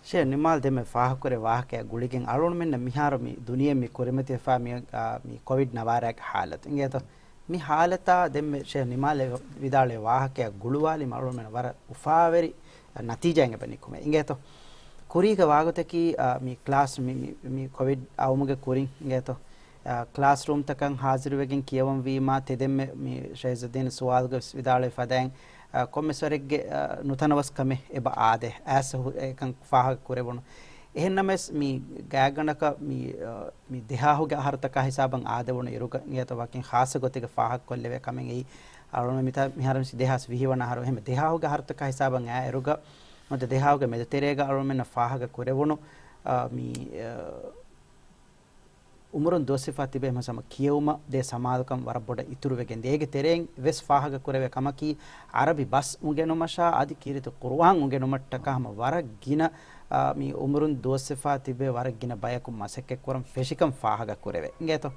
ޝޭ ނިމާލް ދެންމެ ފާހަގަކުރެ ވާހަކައަށް ގުޅިގެން އަޅުގަނޑުމެންނަށް މިހާރު މި ދުނިޔެ މި ކުރިމަތިވެފާ މި، އާ، މި ކޮވިޑް ނަވާރައިގެ ހާލަތު އިނގޭތޯ؟ މި ހާލަތާ ދެންމެ ޝޭ ނިމާލް ވިދާޅުވި ވާހަކައަށް ގުޅުވާލީމަ އަޅުގަނޑުމެން ވަރަށް އުފާވެރި ނަތީޖާއެއް އެބަ ނިކުމޭ އިނގޭތޯ؟ ކުރީގެ ވާގޮތަކީ، އާ، މި ކްލާސް މި، މި، މި ކޮވިޑް އައުމުގެ ކުރިން އިނގޭތޯ؟ އާ، ކްލާސްރޫމްތަކަށް ހާޒިރުވެގެން ކިޔަވަން ވީމާ ތެދެންމެ މި ޝައިޒުއްދީން ސުވާލުގަ ވިދާޅުވި ފަދައިން، އާ، ކޮންމެސް ވަރެއްގެ، އާ، ނުތަނަވަސްކަމެއް އެބަ އާދޭ. އައިސް ހު-، އެކަން ފާހަގަ ކުރެވުނު. އެހެންނަމަވެސް މި ގާތްގަނޑަކަށް މި، އާ، މި ދެހާހުގެ އަހަރުތަކާ ހިސާބަށް އާދެވުނު އިރުގަ އިނގޭތޯ ވަކިން ޚާއްޞަ ގޮތެއްގަ ފާހަގަ ކޮށްލެވޭ ކަމެއް އެއީ. އަޅުގަނޑު މިތާ މިހާރު ވެސް ދެހާސް ވިހި ވަނަ އަހަރު. އެހެން ދެހާހުގެ އަހަރުތަކާ ހިސާބަށް އާ އިރުގަ ނުވަތަ ދެހާހުގެ މެދުތެރޭގަ އަޅުގަނޑުމެންނަށް ފާހަގަ ކުރެވުނު، އާ، މި، އާ، އުމުރުން ދުވަސްވެފާ ތިބޭ މަސް ހަމަ ކިޔެވުމަށް ދޭ ސަމާލުކަން ވަރަށް ބޮޑަށް އިތުރުވެގެން ދިޔަ. އޭގެ ތެރެއިން ވެސް ފާހަގަ ކުރެވޭ ކަމަކީ، އަރަބި ބަސް އުނގެނުމަށާ އަދި ކީރިތި ޤުރުއާން އުނގެނުމަށްޓަކާ ހަމަ ވަރަށް ގިނަ، އާ، މި އުމުރުން ދުވަސްވެފާ ތިބޭ ވަރަށް ގިނަ ބަޔަކު މަސައްކަތް ކުރަން ފެށިކަން ފާހަގަ ކުރެވޭ. އިނގޭތޯ؟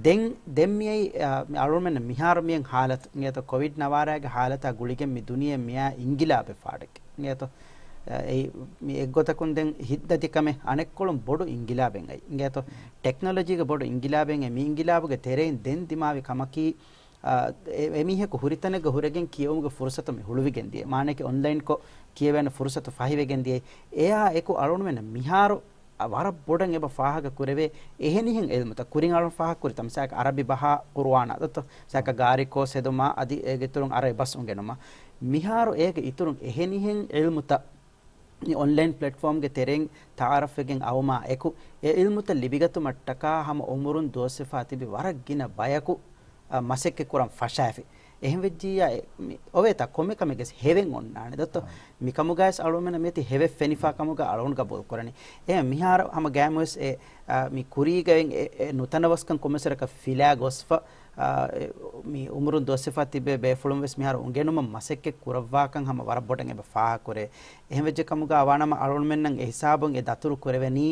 ދެން، ދެން މިއައީ، އާ، މި އަޅުގަނޑުމެން މިހާރު މިއައި ހާލަތު އިނގޭތޯ؟ ކޮވިޑް ނަވާރައިގެ ހާލަތާ ގުޅިގެން މި ދުނިޔެ މިއައި އިންގިލާބެއް ފާޑެއްގެ. އިނގޭތޯ؟ އެއީ، މި އެއްގޮތަކުން ދެން ހިތްދަތިކަމެއް އަނެއްކޮޅުން ބޮޑު އިންގިލާބެއް އައީ. އިނގޭތޯ؟ ޓެކްނޮލޮޖީގެ ބޮޑު އިންގިލާބެއް އައީ. މި އިންގިލާބުގެ ތެރެއިން ދެން ދިމާވި ކަމަކީ، އާ، އެ، އެމީހަކު ހުރިތަނެއްގަ ހުރެގެން ކިޔެވުމުގެ ފުރުސަތު މި ހުޅުވިގެން ދިޔަ. މާނައަކީ އޮންލައިންކޮށް ކިޔެވޭނެ ފުރުސަތު ފަހިވެގެން ދިޔައީ. އެއާ އެކު އަޅުގަނޑުމެންނަށް މިހާރު އަ، ވަރަށް ބޮޑަށް އެބަ ފާހަގަ ކުރެވޭ އެހެނިހެން އިލްމުތައް. ކުރިން އަޅުން ފާހަގަ ކުރިތަ މިސާލަކަށް އަރަބި ބަހާ ޤުރުއާނާ ދޮތޯ؟ މިސާލަކަށް ގާރި ކޯސް ހެދުމާ އަދި އޭގެ އިތުރުން އަރަބި ބަސް އުނގެނުމާ. މިހާރު އޭގެ އިތުރުން އެހެނިހެން އިލްމުތައް މި އޮންލައިން ޕްލެޓްފޯމްގެ ތެރެއިން ތައާރަފްވެގެން އައުމާ އެކު، އެ އިލްމުތައް ލިބިގަތުމަށްޓަކާ ހަމަ އުމުރުން ދުވަސްވެފާ ތިބި ވަރަށް ގިނަ ބަޔަކު، އަ، މަސައްކަތް ކުރަން ފަށާފި. އެހެން ވެއްޖިއްޔާ، އެ، މި، އޮވޭތާ ކޮންމެ ކަމެއްގެސް ހެވެއް އޮންނާނެ ދޮތޯ؟ އާ. މިކަމުގައިސް އަޅުގަނޑުމެންނަށް މިއޮތީ ހެވެއް ފެނިފާ ކަމުގަ އަޅުގަނޑު ގަބޫލު ކުރަނީ. އެ މިހާރު ހަމަ ގައިމުވެސް އެ، އާ، މި ކުރީގައި އެ، އެ ނުތަނަވަސްކަން ކޮންމެސް ވަރަކަށް ފިލާ ގޮސްފަ، އާ، އެ، މި އުމުރުން ދުވަސްވެފާ ތިބޭ ބޭފުޅުން ވެސް މިހާރު އުނގެނުމަށް މަސައްކަތް ކުރައްވާކަން ހަމަ ވަރަށް ބޮޑަށް އެބަ ފާހަގަކުރޭ. އެހެން ވެއްޖެ ކަމުގަ ވާނަމަ އަޅުގަނޑުމެންނަށް އެ ހިސާބުން އެ ދަތުރު ކުރެވެނީ،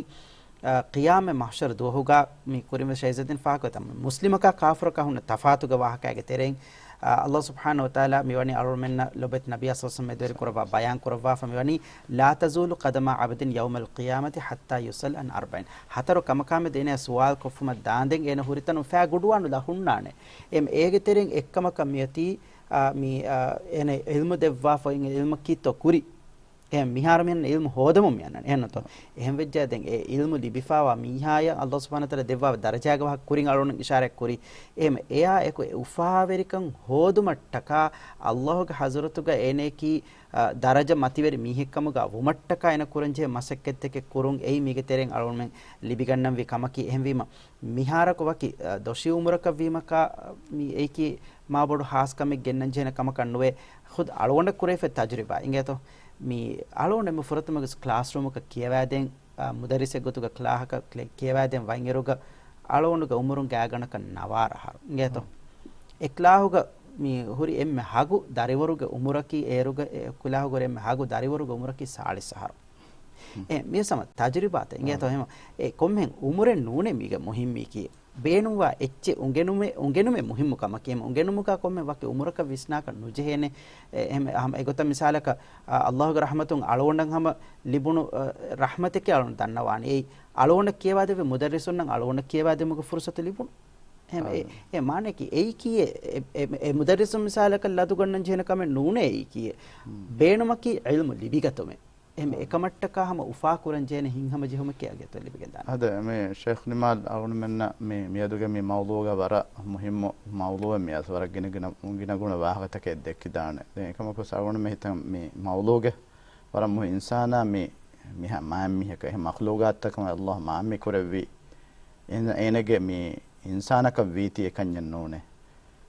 އާ، ޤިޔާމަތް މަޙްޝަރު ދުވަހުގަ މި ކުރިންވެސް ޝައިޒައްދީން ފާހަގަކޮށް މުސްލިމަކާ ކާފަރަކާ ހުންނަ ތަފާތުގެ ވާހަކައިގެ ތެރެއިން، އާ، ﷲ ސުބްޙާނަހޫ ވަތަޢާލާ މިވަނީ އަޅުމެންނަށް ލޮބުވެތި ނަބިއްޔާ ޞައްލަﷲު ޢަލައިހި ވަސައްލަމަ މެދުވެރި ކުރައްވާ ބަޔާން ކުރައްވާފަ މިވަނީ، "لا تزول قدما عبد يوم القيامة حتى يسأل عن أربع." ހަތަރު ކަމަކާމެދު އޭނަ ސުވާލު ކޮށްފުމަށް ދާންދެން އޭނަ ހުރިތަނުން ފައި ގުޑުވާނުލާ ހުންނާނެ. އެމް އޭގެ ތެރެއިން އެއްކަމަކަށް މިއޮތީ، އާ، މި، އާ، އޭނަ ޢިލްމު ދެއްވާފަ އިން ޢިލްމަކީތޯ ކުރި. އެހެން މިހާރު މިހެން ޢިލްމު ހޯދަމުން މިއަންނަން. އެހެންނުތޯ؟ އެހެން ވެއްޖާ ދެން އެ ޢިލްމު ލިބިފާވާ މީހާޔަށް ﷲ ސުބްޙާނަހޫ ވަތަޢާލާ ދެއްވާ ދަރަޖާގެ ވާހަކަ ކުރިން އަޅުގަނޑު އިޝާރާތް ކުރި. އެހެން އެއާ އެކު އެ އުފާވެރިކަން ހޯދުމަށްޓަކާ ﷲގެ ޙަޟްރަތުގަ އޭނަޔަކީ، އަ، ދަރަޖަ މަތިވެރި މީހެއްކަމުގަ ވުމަށްޓަކާ އޭނަ ކުރަންޖެހޭ މަސައްކަތްތަކެއް ކުރުން އެއީ މީގެ ތެރެއިން އަޅުގަނޑުމެން ލިބިގަންނަންވީ ކަމަކީ. އެހެންވީމަ މިހާރަކު ވަކި، އަ، ދޮށީ އުމުރަކަށް ވީމަކާ، މި އެއީކީ މާބޮޑު ހާސްކަމެއް ގެންނަންޖެހޭނެ ކަމަކަށް ނުވޭ. ޚުދު އަޅުގަނޑަށް ކުރެވިފައި ތަޖުރިބާ އިނގޭތޯ؟ މި އަޅުގަނޑު އެންމެ ފުރަތަމަ ކްލާސްރޫމަކަށް ކިޔަވާދޭން، އާ، މުދައްރިސެއް ގޮތުގަ ކްލާހަކަށް ކްލެ-، ކިޔަވާދޭން ވަންއިރުގަ އަޅުގަނޑުގެ އުމުރުން ގާތްގަނޑަކަށް ނަވާރަ އަހަރު އިނގޭތޯ؟ އެ ކްލާހުގަ މި ހުރި އެންމެ ހަގު ދަރިވަރުގެ އުމުރަކީ އޭރުގަ، އެ ކްލާހުގަ ހުރި އެންމެ ހަގު ދަރިވަރުގެ އުމުރަކީ ސާޅީސް އަހަރު. އެ، މި ސަމަ ތަޖުރިބާތައް އިނގޭތޯ؟ އާ. އެހެން އެ ކޮންމެހެން އުމުރެއް ނޫނޭ މީގެ މުހިއްމީކީ. ބޭނުންވާ އެއްޗެއް އުނގެނުމެ-، އުނގެނުމެއް މުހިއްމު ކަމަކީ. އެހެން އުނގެނުމުގަ ކޮންމެ ވަކި އުމުރަކަށް ވިސްނާކަށް ނުޖެހޭނެ. އެ، އެހެން އެ ގޮތަށް މިސާލަކަށް، އާ، ﷲގެ ރަޙްމަތުން އަޅުގަނޑަށް ހަމަ ލިބުނު، އަ، ރަޙްމަތެކޭ އަޅުގަނޑު ދަންނަވާނެ. އެއީ އަޅުގަނޑަށް ކިޔަވާދެއްވި މުދައްރިސުންނަށް އަޅުގަނޑަށް ކިޔަވާދިނުމުގެ ފުރުޞަތު ލިބުނު. އެހެން އެ، އާ. އެ މާނައަކީ އެއީކީ އެ، އެ، އެ މުދައްރިސުން މިސާލަކަށް ލަދުގަންނަން ޖެހޭނެ ކަމެއް ނޫނޭ އެއީކީ. ބޭނުމަކީ ޢިލްމު ލިބިގަތުމެއް. އެހެން އެކަމަށްޓަކާ ހަމަ އުފާކުރަން ޖެހޭނެ ހިތްހަމަޖެހުމެކޭ އަގެއް ލިބިގެންދާނެ. އަދި މި ޝޭޚް ނިމާލް އަޅުގަނޑުމެންނަށް މި މިއަދުގެ މި މައުޟޫޢުގަ ވަރަށް މުހިއްމު މައުޟޫޢެއް މި އަސް ވަރަށް ގިނަ ގިނަ، ގިނަގުނަ ވާހަކަތަކެއް ދެއްކިދާނެ. ދެން އެކަމަކު އަޅުގަނޑުމެން ހިތަށް މި މައުޟޫޢުގެ ވަރަށް މުހި އިންސާނާ މި މިހާ މާތް މީހަކަށް އެހެން މަޚްލޫޤާތަކަށް ﷲ މާތް މި ކުރެއްވީ. އޭނަ-، އޭނަގެ މި އިންސާނަކަށް ވީތީ އެކަންޏެއް ނޫނޭ.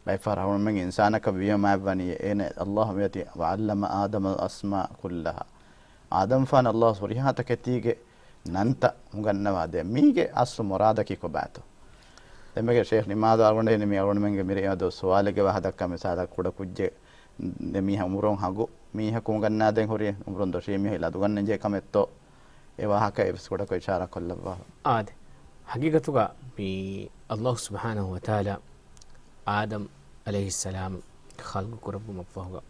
ބައެއް ފަހަރަށް އަޅުގަނޑުމެން އިންސާނަކަށް ވީމާ ވަނީ އޭނަ ﷲ މިއޮތީ، "وعلم آدم الأسماء كلها." އާދަމްފާނަށް ﷲ ހުރިހާ ތަކެތީގެ ނަންތައް އުނގަންނަވާ ދޭ. މީގެ އަސްލު މުރާދަކީ ކޮބާތޯ؟ ދެންމެގެ ޝޭޚް ނިމާދު އަޅުގަނޑެއް މި އަޅުގަނޑުމެންގެ މިރޭ އަދު ސުވާލެއްގެ ވާހަކަ ދައްކާ މިސާލަށް ކުޑަ ކުއްޖެއް ދެ މީހާ އުމުރުން ހަގު މީހަކު އުނގަންނާދޭން ހުރި އުމުރުން ދޮށީ މީހެއް ލަދުގަންނަންޖެހޭ ކަމެއްތޯ؟ އެ ވާހަކަ އެވެސް ކުޑަކޮށް އިޝާރާ ކޮށްލައްވާ. އާދެ، ހަގީގަތުގަ މި ﷲ ސުބްޙާނަހޫ ވަތަޢާލާ އާދަމް ޢަލައިހިއްސަލާމް ޚަލްޤު ކުރެއްވުމަށްފަހުގަ،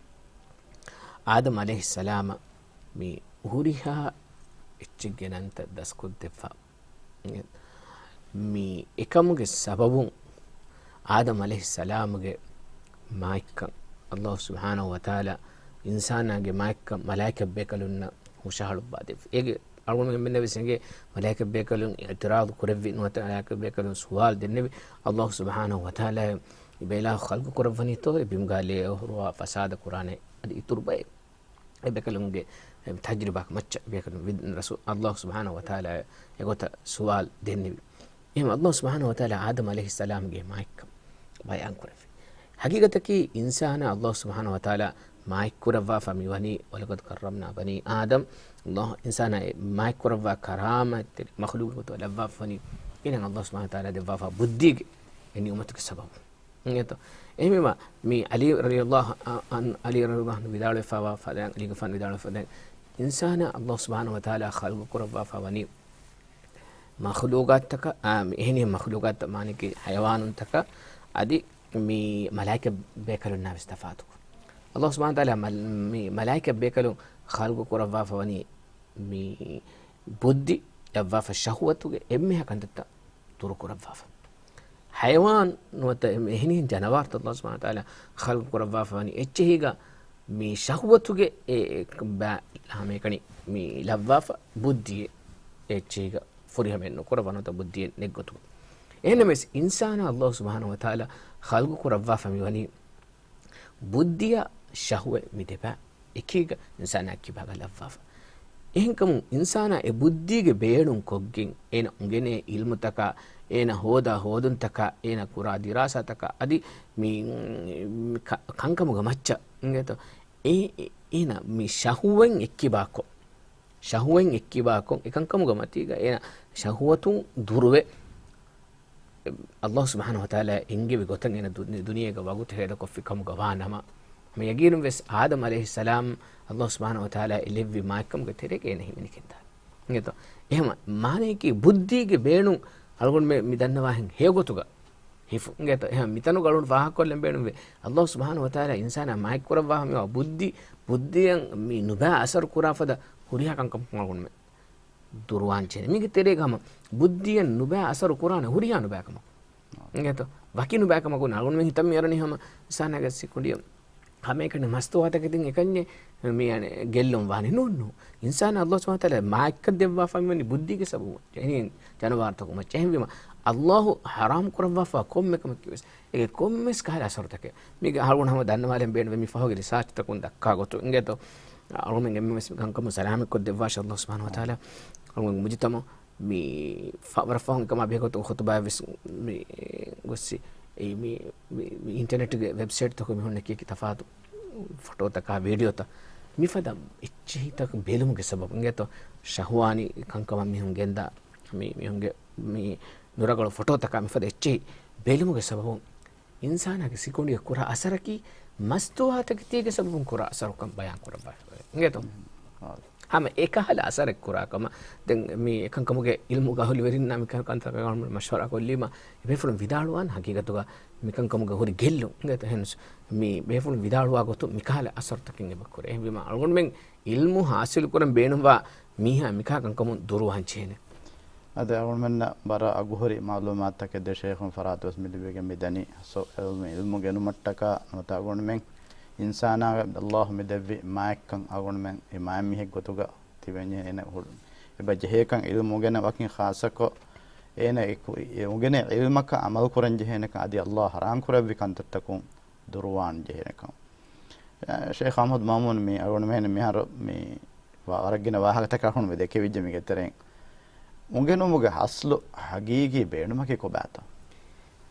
އާދަމް ޢަލައިހިއްސަލާމަށް މި ހުރިހާ އެއްޗެއްގެ ނަންތައް ދަސްކޮށްދެއްވާ. މި އެކަމުގެ ސަބަބުން އާދަމް ޢަލައިހިއްސަލާމުގެ މާތްކަން، ﷲ ސުބްޙާނަހޫ ވަތަޢާލާ އިންސާނާގެ މާތްކަން މަލާއިކަ ބޭކަލުންނަށް ހުށަހަޅުއްވާ ދެއްވި. އޭގެ އަޅުގަނޑުމެންނަށް ވެސް އެނގޭ، މަލާއިކަ ބޭކަލުން އިޢުތިރާޟު ކުރެއްވި ނުވަތަ މަލާއިކަ ބޭކަލުން ސުވާލު ދެންނެވި، ﷲ ސުބްޙާނަހޫ ވަތަޢާލާ އެ ބޭލާ ޚަލްޤު ކުރައްވަނީތޯ އެ ބިމުގާ ލޭ އޮހޮރުވާ ފަސާދަ ކުރާނެ އަދި އިތުރު ބައެއް. އެ ބޭކަލުންގެ ތަޖްރިބާ މައްޗަށް ބޭކަލުން ވި-، ރަސޫ-، ﷲ ސުބްޙާނަހޫ ވަތަޢާލާ އެގޮތަށް ސުވާލު ދެންނެވި. އެހެން ﷲ ސުބްޙާނަހޫ ވަތަޢާލާ އާދަމް ޢަލައިހިއްސަލާމްގެ މާތްކަން ބަޔާން ކުރެއްވި. ހަގީގަތަކީ އިންސާނާ ﷲ ސުބްޙާނަހޫ ވަތަޢާލާ މާތް ކުރައްވާފަ މިވަނީ، "ولقد كرمنا بني آدم." ﷲ އިންސާނާ އެ މާތް ކުރައްވާ ކަރާމަތްތެރި މަޚްލޫޤު ގޮތުގަ ލައްވާފަ ވަނީ، އޭނަ ﷲ ސުބްޙާނަހޫ ވަތަޢާލާ ދެއްވާފަ ބުއްދީގެ އެ ނިޢުމަތުގެ ސަބަބުން. އިނގޭތޯ؟ އެހެންވީމަ، މި ޢަލީ ރަޟިޔަﷲ ޢަން، ޢަލީ ރަޟިޔަﷲ ޢަންހު ވިދާޅުވެފައިވާ ފަދައިން، ޢަލީގެފާނު ވިދާޅުވެފަ ފަދައިން، އިންސާނާ ﷲ ސުބްޙާނަހޫ ވަތަޢާލާ ޚަލްޤު ކުރައްވާފަ ވަނީ މަޚްލޫޤާތްތަކަށް، އާ، މި އެހެނިހެން މަޚްލޫޤާތްތައް މާނައަކީ ޙަޔަވާނުންތަކަށް އަދި މި މަލާއިކަ ބޭކަލުންނާ ވެސް ތަފާތުކޮށް. ﷲ ސުބްޙާނަހޫ ވަތަޢާލާ މަލް-، މި މަލާއިކަ ބޭކަލުން ޚަލްޤު ކުރައްވާފަ ވަނީ މި ބުއްދި ލައްވާފަ ޝަހުވަތުގެ އެންމެހާ ކަންތައްތައް ދުރުކުރައްވާފަ. ޙަޔަވާން ނުވަތަ އެ-، އެހެނިހެން ޖަނަވާރުތައް ﷲ ސުބްޙާނަހޫ ވަތަޢާލާ ޚަލްޤު ކުރައްވާފަ ވަނީ އެއްޗެހީގަ މި ޝަހުވަތުގެ އެ، އެ، ބައި ހަމައެކަނި މި ލައްވާފަ ބުއްދިއެއް އެއްޗެހީގަ ފުރިހަމައެއް ނުކުރައްވާ ނުވަތަ ބުއްދިއެއް ނެތް ގޮތުގަ. އެހެންނަމަވެސް އިންސާނާ ﷲ ސުބްޙާނަހޫ ވަތަޢާލާ ޚަލްޤު ކުރައްވާފަ މިވަނީ ބުއްދިއާ ޝަހުވަތް މި ދެބައި އެކީގަ އިންސާނާ ކިބާގަ ލައްވާފަ. އެހެންކަމުން އިންސާނާ އެ ބުއްދީގެ ބޭނުން ކޮށްގެން އޭނަ އުނގެނޭ ޢިލްމުތަކާ، އޭނަ ހޯދާ ހޯދުންތަކާ، އޭނަ ކުރާ ދިރާސާތަކާ އަދި މި، މި ކަ-، ކަންކަމުގެ މައްޗަށް އިނގޭތޯ؟ އޭ، އޭ، އޭނަ މި ޝަހުވަތް އެއްކިބާކޮށް، ޝަހުވަތް އެއްކިބާކޮށް، އެކަންކަމުގެ މަތީގަ އޭނަ ޝަހުވަތުން ދުރުވެ، ﷲ ސުބްޙާނަހޫ ވަތަޢާލާ އެންގެވި ގޮތަށް އޭނަ ދު-، ދުނިޔޭގަ ވަގުތު ހޭދަކޮށްފި ކަމުގަ ވާ ނަމަ، ހަމަ ޔަގީނުން ވެސް އާދަމް ޢަލައިހިއްސަލާމް ﷲ ސުބްޙާނަހޫ ވަތަޢާލާ އެ ލެއްވި މާތްކަމުގެ ތެރޭގަ އޭނަ ހިމެނިގެންދާނެ. އިނގޭތޯ؟ އެހެން މާނައަކީ ބުއްދީގެ ބޭނުން އަޅުގަނޑުމެން މި ދަންނަވާހެން ހެޔޮގޮތުގަ، ހިފު. އިނގޭތޯ؟ އެހެން މިތަނުގަ އަޅުން ފާހަގަކޮށްލަން ބޭނުންވޭ. ﷲ ސުބްޙާނަހޫ ވަތަޢާލާ އިންސާނާ މާތްކުރައްވާފަ މިވާ ބުއްދި، ބުއްދިއަށް މި ނުބައި އަސަރު ކުރާ ފަދަ ހުރިހާ ކަންކަމަކުން އަޅުގަނޑުމެން ދުރުވާން ޖެހޭނެ. މީގެ ތެރޭގަ ހަމަ ބުއްދިއަށް ނުބައި އަސަރު ކުރާނެ ހުރިހާ ނުބައި ކަމަކު. އިނގޭތޯ؟ ވަކި ނުބައި ކަމަކުން އަޅުގަނޑުމެން ހިތަށް މިއަރަނީ ހަމަ އިންސާނާގެ ސިކުނޑިއަށް ހަމައެކަނި މަސްތުވާތަކެތިން އެކަންޏެއް މި އަނެ ގެއްލުން ވާނެ. ނޫން ނޫން. އިންސާނާ ﷲ ސުބްޙާނަހޫ ވަތަޢާލާ މާތްކަން ދެއްވާފަ މިވަނީ ބުއްދީގެ ސަބަބުން. ޖެހެނީ ޖަނަވާރުތަކުން މައްޗަށް. އެހެންވީމަ، ﷲ ޙަރާމް ކުރައްވާފަ ކޮންމެ ކަމަކީ ވެސް އޭގެ ކޮންމެސް ކަހަލަ އަސަރުތަކެއް. މީގެ އަޅުގަނޑު ހަމަ ދަންނަވާލަން ބޭނުންވޭ މި ފަހުގެ ރިސާޗްތަކުން ދައްކާ ގޮތުން. އިނގޭތޯ؟ އަޅުމެން އެންމެންވެސް މި ކަންކަމުން ސަލާމަތްކޮށްދެއްވާށި ﷲ ސުބްޙާނަހޫ ވަތަޢާލާ. އަޅުމެން މުޖުތަމަޢު މި ފަ-، ވަރަށް ފަހުން އެކަމާ ބެހޭގޮތުން ޚުތުބާއެއް ވެސް މި ގޮއްސި. އެއީ މި، މި، މި އިންޓަނެޓްގެ ވެބްސައިޓްތަކުން މި ހުންނަ ކީކީ ތަފާތު ފޮޓޯތަކާ، ވީޑިއޯތައް މިފަދަ އެއްޗެހިތަކުން ބެލުމުގެ ސަބަބުން އިނގޭތޯ؟ ޝަހުވާނީ ކަންކަމަށް މީހުން ގެންދާ މި، މީހުންގެ މި ނުރަގަޅު ފޮޓޯތަކާ މިފަދަ އެއްޗެހި ބެލުމުގެ ސަބަބުން އިންސާނާގެ ސިކުނޑިއަށް ކުރާ އަސަރަކީ މަސްތުވާތަކެތީގެ ސަބަބުން ކުރާ އަސަރުކަން ބަޔާން ކުރައްވާފައިވޭ. އިނގޭތޯ؟ ހަމަ އެކަހަލަ އަސަރެއް ކުރާ ކަމަށް. ދެން މި އެކަންކަމުގެ ޢިލްމުގެ އަހުލުވެރިންނާ މި ކަންކަންތަކަށް މަޝްވަރާ ކޮށްލީމަ، އެބޭފުޅުން ވިދާޅުވާން ހަގީގަތުގަ މިކަންކަމުގެ ހުރި ގެއްލުން. އިނގޭތޯ؟ އެހެންސް މި ބޭފުޅުން ވިދާޅުވާ ގޮތުން މިކަހަލަ އަސަރުތަކެއް އެބަ ކުރޭ. އެހެންވީމަ އަޅުގަނޑުމެން ޢިލްމު ޙާޞިލު ކުރަން ބޭނުންވާ މީހާ މިކަހަލަ ކަންކަމުން ދުރުވާން ޖެހޭނެ. އަދި އަޅުގަނޑުމެންނަށް ވަރަށް އަގުހުރި މަޢުލޫމާތުތަކެއް ދޭ ޝޭޚުން ފަރާތުވެސް މި ލިބިގެން މިދަނީ. ސޯ، ޢިލްމު، ޢިލްމު ގެނުމަށްޓަކާ ނުވަތަ އަޅުގަނޑުމެން އިންސާނާގެ ﷲ މި ދެއްވި މާތްކަން އަޅުގަނޑުމެން އެ މާތް މީހެއް ގޮތުގަ ތިބެންޖެހޭ އޭނަ ހު-، އެބަ ޖެހޭކަން ޢިލްމު އުނގެނެ ވަކިން ޚާއްޞަކޮށް އޭނަ އެ ކު-، އެ އުނގެނޭ ޢިލްމަކަށް ޢަމަލު ކުރަން ޖެހޭނެކަން އަދި ﷲ ޙަރާމް ކުރެއްވި ކަންތައްތަކުން ދުރުވާން ޖެހޭނެކަން. ޝޭޚް އަޙްމަދު މައުމޫން މި އަޅުގަނޑުމެން މިހާރު މި ވަ-، ވަރަށް ގިނަ ވާހަކަތަކާ ހުން މި ދެކެވިއްޖެ މީގެ ތެރެއިން. އުނގެނުމުގެ އަސްލު ހަގީގީ ބޭނުމަކީ ކޮބާތޯ؟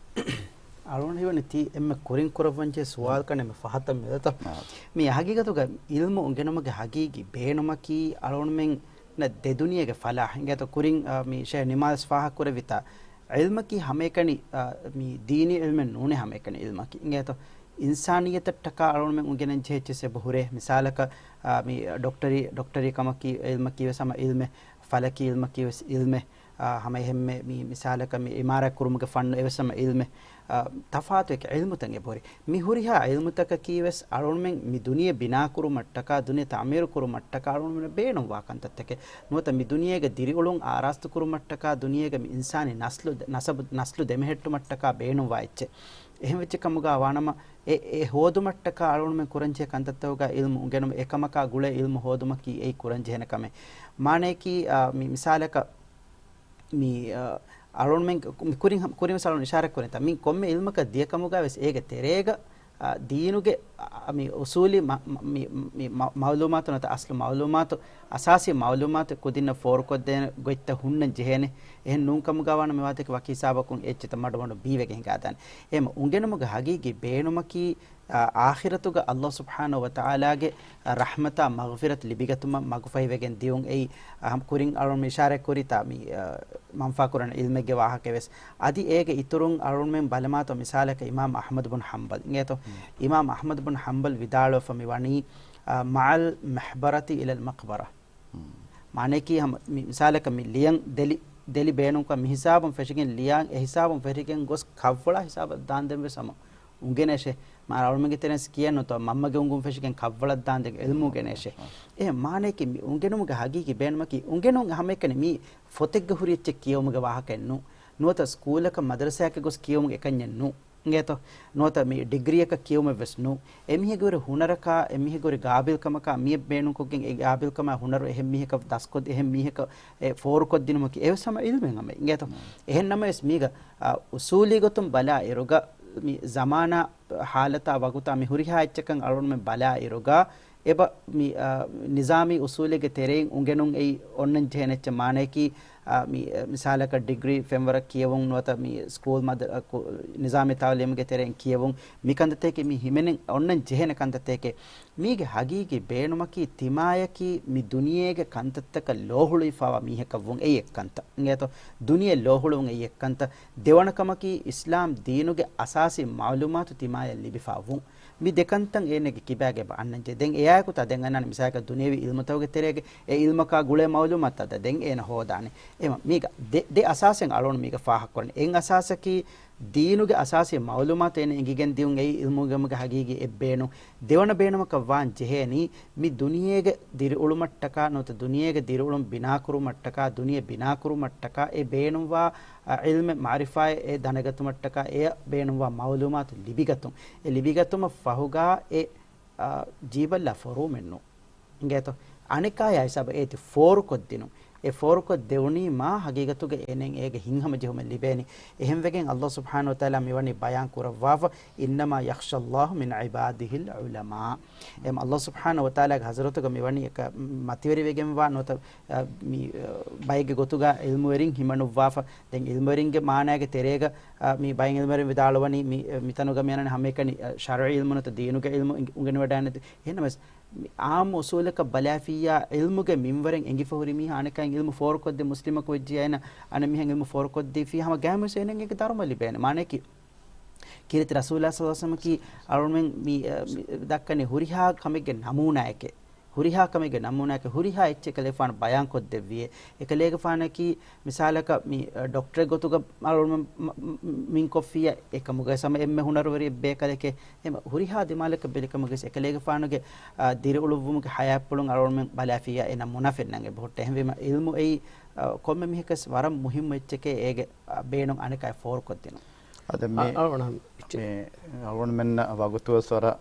އަޅުގަނޑު ހީވަނީ ތީ އެންމެ ކުރިން ކުރައްވަންޖެހޭ ސުވާލު ކަން އެންމެ ފަހަތަށް މިއޮތަ؟ އާ. މި ހަގީގަތުގަ ޢިލްމު އުނގެނުމުގެ ހަގީގީ ބޭނުމަކީ އަޅުގަނޑުމެން ނަ ދެ ދުނިޔޭގެ ފަލާހް. އިނގޭތޯ ކުރިން، އާ، މި ޝޭޚް ނިމާލްސް ފާހަގަކުރެއްވިތާ، ޢިލްމަކީ ހަމައެކަނި، އާ، މި ދީނީ ޢިލްމެއް ނޫނޭ ހަމައެކަނި ޢިލްމަކީ. އިނގޭތޯ އިންސާނިއްޔަތަށްޓަކާ އަޅުގަނޑުމެން އުނގެނެން ޖެހޭ އެއްޗެއް އެބަ ހުރޭ. މިސާލަކަށް، އާ، މި ޑޮކްޓަރީ، ޑޮކްޓަރީ ކަމަކީ ޢިލްމަކީ ވެސް ހަމަ ޢިލްމެއް، ފަލަކީ ޢިލްމަކީ ވެސް ޢިލްމެއް، އާ، ހަމަ އެހެންމެ މި މިސާލަކަށް މި ޢިމާރާތް ކުރުމުގެ ފަންނު އެވެސް ހަމަ ޢިލްމެއް. އާ، ތަފާތު އެކި ޢިލްމުތައް އެބަހުރި. މި ހުރިހާ ޢިލްމުތަކަކީ ވެސް އަޅުގަނޑުމެން މި ދުނިޔެ ބިނާކުރުމަށްޓަކާ، ދުނިޔެ ތަޢުމީރު ކުރުމަށްޓަކާ އަޅުގަނޑުމެން ބޭނުންވާ ކަންތައްތަކެއް. ނުވަތަ މި ދުނިޔޭގެ ދިރިއުޅުން އާރާސްތު ކުރުމަށްޓަކާ، ދުނިޔޭގެ މި އިންސާނީ ނަސްލު، ނަސަބު، ނަސްލު ދެމެހެއްޓުމަށްޓަކާ ބޭނުންވާ އެއްޗެއް. އެހެން ވެއްޖެ ކަމުގަ ވާނަމަ، އެ، އެ ހޯދުމަށްޓަކާ އަޅުގަނޑުމެން ކުރަންޖެހޭ ކަންތައްތަކުގަ ޢިލްމު އުނގެނުމަށް އެކަމަކާ ގުޅޭ ޢިލްމު ހޯދުމަކީ އެއީ ކުރަންޖެހޭނެ ކަމެއް. މާނަޔަކީ، އާ، މި މިސާލަކަށް، މި، އަ، އަޅުގަނޑުމެން ކު-، މި ކުރިން ހަމަ، ކުރިން ވެސް އަޅުގަނޑު އިޝާރާތް ކުރިންތާ، މި ކޮންމެ ޢިލްމަކަށް ދިޔަ ކަމުގަ ވެސް އޭގެ ތެރޭގަ، އަ، ދީނުގެ، އަ، މި އުސޫލީ މަ-، މަ-، މި، މި، މި މަ-، މައުލޫމާތު ނުވަތަ އަސްލު މައުލޫމާތު، އަސާސީ މައުލޫމާތު ކުދިންނަށް ފޯރުކޮށްދޭނެ ގޮތްތައް ހުންނަން ޖެހޭނެ. އެހެން ނޫން ކަމުގަ ވާނަމަ މިވާތަކެއް ވަކި ހިސާބަކުން އެއްޗެތައް މަޑުމަޑުން ބީވެގެން ހިނގާދާނެ. އެހެން އުނގެނުމުގެ ހަގީގީ ބޭނުމަކީ، އާ، އާޚިރަތުގަ ﷲ ސުބްޙާނަހޫ ވަތަޢާލާގެ ރަޙްމަތާ މަޣްފިރަތު ލިބިގަތުމަށް މަގުފަހިވެގެން ދިޔުން އެއީ، އަ، ހަމަ ކުރިން އަޅުގަނޑު އިޝާރާތް ކުރިތާ މި، އަ، މަންފާ ކުރަން ޢިލްމެއްގެ ވާހަކަ ވެސް. އަދި އޭގެ އިތުރުން އަޅުގަނޑުމެން ބަލަމާތޯ މިސާލަކަށް އިމާމް އަޙްމަދު ބުން ޙަންބަލް އިނގޭތޯ؟ އިމާމް އަޙްމަދު ބުން ޙަންބަލް ވިދާޅުވެފަ މި ވަނީ، އަ، މަޢަލް މަޤްބަރަތި އިލަލް މަޤްބަރާ. މާނަޔަކީ ހަމަ މި މިސާލަކަށް މި ލިޔަން ދެލި، ދެލި ބޭނުންކޮށް މި ހިސާބުން ފެށިގެން ލިޔާން އެ ހިސާބުން ފެށިގެން ގޮސް ކަށްވަޅާ ހިސާބަށް ދާންދެން ވެސް ހަމަ އުނގެނޭށޭ. މާ އަޅުމެންގެ ތެރެންސް ކިޔަން ނުތޯ މަންމަގެ އުނގުން ފެށިގެން ކަށްވަޅަށް ދާންދެން ޢިލްމު އުނގެނޭށޭ. އެ މާނަޔަކީ މި އުނގެނުމުގެ ހަގީގީ ބޭނުމަކީ އުނގެނުން ހަމައެކަނި މީ ފޮތެއްގަ ހުރި އެއްޗެއް ކިޔެވުމުގެ ވާހަކައެއް ނޫ. ނުވަތަ ސްކޫލަކަށް މަދަރަސާއަކަށް ގޮސް ކިޔެވުމުގެ އެކަންޏެއް ނޫ. އިނގޭތޯ؟ ނުވަތަ މި ޑިގްރީއަކަށް ކިޔެވުމެއް ވެސް ނޫ. އެމީހެއްގެ ހުރި ހުނަރަކާ، އެމީހެއްގެ ހުރި ގާބިލްކަމަކާ މިއެއް ބޭނުންކޮށްގެން އެ ގާބިލްކަމާ ހުނަރު އެހެން މީހަކަށް ދަސްކޮށް، އެހެން މީހަކަށް އެ ފޯރުކޮށްދިނުމަކީ އެވެސް ހަމަ ޢިލްމެއް ހަމަ. އިނގޭތޯ؟ އެހެން ނަމަވެސް މީގަ، އާ، އުސޫލީ ގޮތުން ބަލާ އިރުގަ މި ޒަމާނާ ހާލަތާ ވަގުތާ މި ހުރިހާ އެއްޗަކަށް އަޅުގަނޑުމެން ބަލާ އިރުގަ، އެބަ މި، އާ، ނިޒާމީ އުސޫލެއްގެ ތެރެއިން އުނގެނުން އެއީ އޮންނަން ޖެހޭނެ އެއްޗެއް މާނަޔަކީ، އާ، މި، އާ، މިސާލަކަށް ޑިގްރީ ފެންވަރަށް ކިޔެވުން ނުވަތަ މި ސްކޫލް މަދަ-، އާ، ކު-، ނިޒާމީ ތަޢުލީމުގެ ތެރެއިން ކިޔެވުން މި ކަންތައްތަކެއް މި ހިމެނެން އޮންނަން ޖެހޭނެ ކަންތައްތަކެއް. މީގެ ހަގީގީ ބޭނުމަކީ ތިމާޔަކީ މި ދުނިޔޭގެ ކަންތައްތަކަށް ލޯހުޅުވިފާވާ މީހަކަށް ވުން އެއީ އެއްކަންތައް. އިނގޭތޯ؟ ދުނިޔެ ލޯހުޅުވުން އެއީ އެއްކަންތައް. ދެވަނަ ކަމަކީ، އިސްލާމް ދީނުގެ އަސާސީ މަޢުލޫމާތު ތިމާޔަށް ލިބިފާ ވުން. މި ދެކަންތައް އޭނަގެ ކިބާގަ އެބަ އަންނަންޖެ. ދެން އެއާއެކުތާ ދެން އަންނާނެ މިސާލަކަށް ދުނިޔެވީ ޢިލްމުތަކުގެ ތެރޭގަ އެ ޢިލްމަކާ ގުޅޭ މަޢުލޫމާތުތައް ދެން އޭނަ ހޯދާނެ. އެމަ މީގަ ދެ، ދެ އަސާސެއް އަޅުން މީގަ ފާހަގަކުރަން. އެއް އަސާސަކީ ދީނުގެ އަސާސީ މައުލޫމާތު އޭނަ އެނގިގެން ދިޔުން އެއީ އިލްމުގެ ހަގީގީ އެއް ބޭނުން. ދެވަނަ ބޭނުމަކަށް ވާން ޖެހޭނީ މި ދުނިޔޭގެ ދިރިއުޅުމަށްޓަކާ ނުވަތަ ދުނިޔޭގެ ދިރިއުޅުން ބިނާކުރުމަށްޓަކާ ދުނިޔެ ބިނާކުރުމަށްޓަކާ އެ ބޭނުންވާ، އަ، ޢިލްމެއް މަޢުރިފާއެއް އެ ދަނެގަތުމަށްޓަކާ އެޔަށް ބޭނުންވާ މައުލޫމާތު ލިބިގަތުން. އެ ލިބިގަތުމަށް ފަހުގާ އެ، އަ، ޖީބަށްލާ ފޮރުވުމެއްނު. އިނގޭތޯ؟ އަނެކާޔާ ހިސާބަށް އޭތި ފޯރުކޮށްދިނުން. އެ ފޯރުކޮށް ދެވުނީމާ ހަގީގަތުގަ އޭނައަށް އޭގެ ހިތްހަމަޖެހުމެއް ލިބޭނީ. އެހެންވެގެން ﷲ ސުބްޙާނަހޫ ވަތަޢާލާ މިވަނީ ބަޔާން ކުރައްވާފަ، إنما يخشى الله من عباده العلماء. އެމް ﷲ ސުބްޙާނަހޫ ވަތަޢާލާގެ ޙަޟްރަތުގަ މިވަނީ އެކަ މަތިވެރިވެގެންވާ ނުވަތަ، އަ، މި، އަ، ބައެއްގެ ގޮތުގަ ޢިލްމުވެރިން ހިމަނުއްވާފަ. ދެން ޢިލްމުވެރިންގެ މާނާގެ ތެރޭގަ، އަ، މި ބައެއް ޢިލްމުވެރިން ވިދާޅުވަނީ މި، އަ، މިތަނުގަ މިއަންނަނީ ހަމައެކަނި، އަ، ޝަރުޢީ ޢިލްމު ނުވަތަ ދީނުގެ ޢިލްމު އުނގެ-، އުނގެނިވަޑައިގެންނެތި. އެހެންނަމަވެސް، މި ޢާއްމު އުޞޫލަކަށް ބަލާފިއްޔާ، ޢިލްމުގެ މިންވަރެއް އެނގިފަ ހުރި މީހާ އަނެކާ ޢިލްމު ފޯރުކޮށްދޭ މުސްލިމަކު ވެއްޖިއްޔާ އޭނަ އަނެއް މީހަށް ޢިލްމު ފޯރުކޮށްދީފިއްޔާ ހަމަ ގާތްމުވެސް އޭނައަށް އޭގެ ދަރުމަ ލިބޭނެ. މާނައަކީ، ކީރިތި ރަސޫލާ ޞައްލަﷲު ޢަލައިހި ވަސައްލަމަކީ އަޅުމެން މި، އަ، މި ދައްކަނީ ހުރިހާ ކަމެއްގެ ނަމޫނާއެކޭ. ހުރިހާ ކަމެއްގެ ނަމޫނާއެކޭ. ހުރިހާ އެއްޗެއް އެކަލޭގެފާނު ބަޔާންކޮށްދެއްވިއޭ. އެކަލޭގެފާނަކީ މިސާލަކަށް މި، އަ، ޑޮކްޓަރެއް ގޮތުގަ އަޅުމެން މިންކޮށްފިއްޔާ އެކަމުގައި ހަމަ އެންމެ ހުނަރުވެރި ބޭކަލެކޭ. އެމަ ހުރިހާ ދިމާލަކަށް ބެލިކަމުގައި އެކަލޭގެފާނުގެ، އާ، ދިރިއުޅުއްވުމުގެ ޙަޔާތްޕުޅުން އަޅުގަނޑުމެން ބަލާފިއްޔާ އެ ނަމޫނާ ފެންނަން އެބަހުއްޓޭ. އެހެންވީމަ ޢިލްމު އެއީ، އާ، ކޮންމެ މީހަކަސް ވަރަށް މުހިއްމު އެއްޗެކޭ އޭގެ، އާ، ބޭނުން އަނެކާއެއް ފޯރުކޮށްދިނުން. އަދި މި، އަ-، އަޅުގަނޑު ހަމަ އެއްޗެއް. މި އަޅުގަނޑުމެންނަށް ވަގުތުވެސް ވަރަށް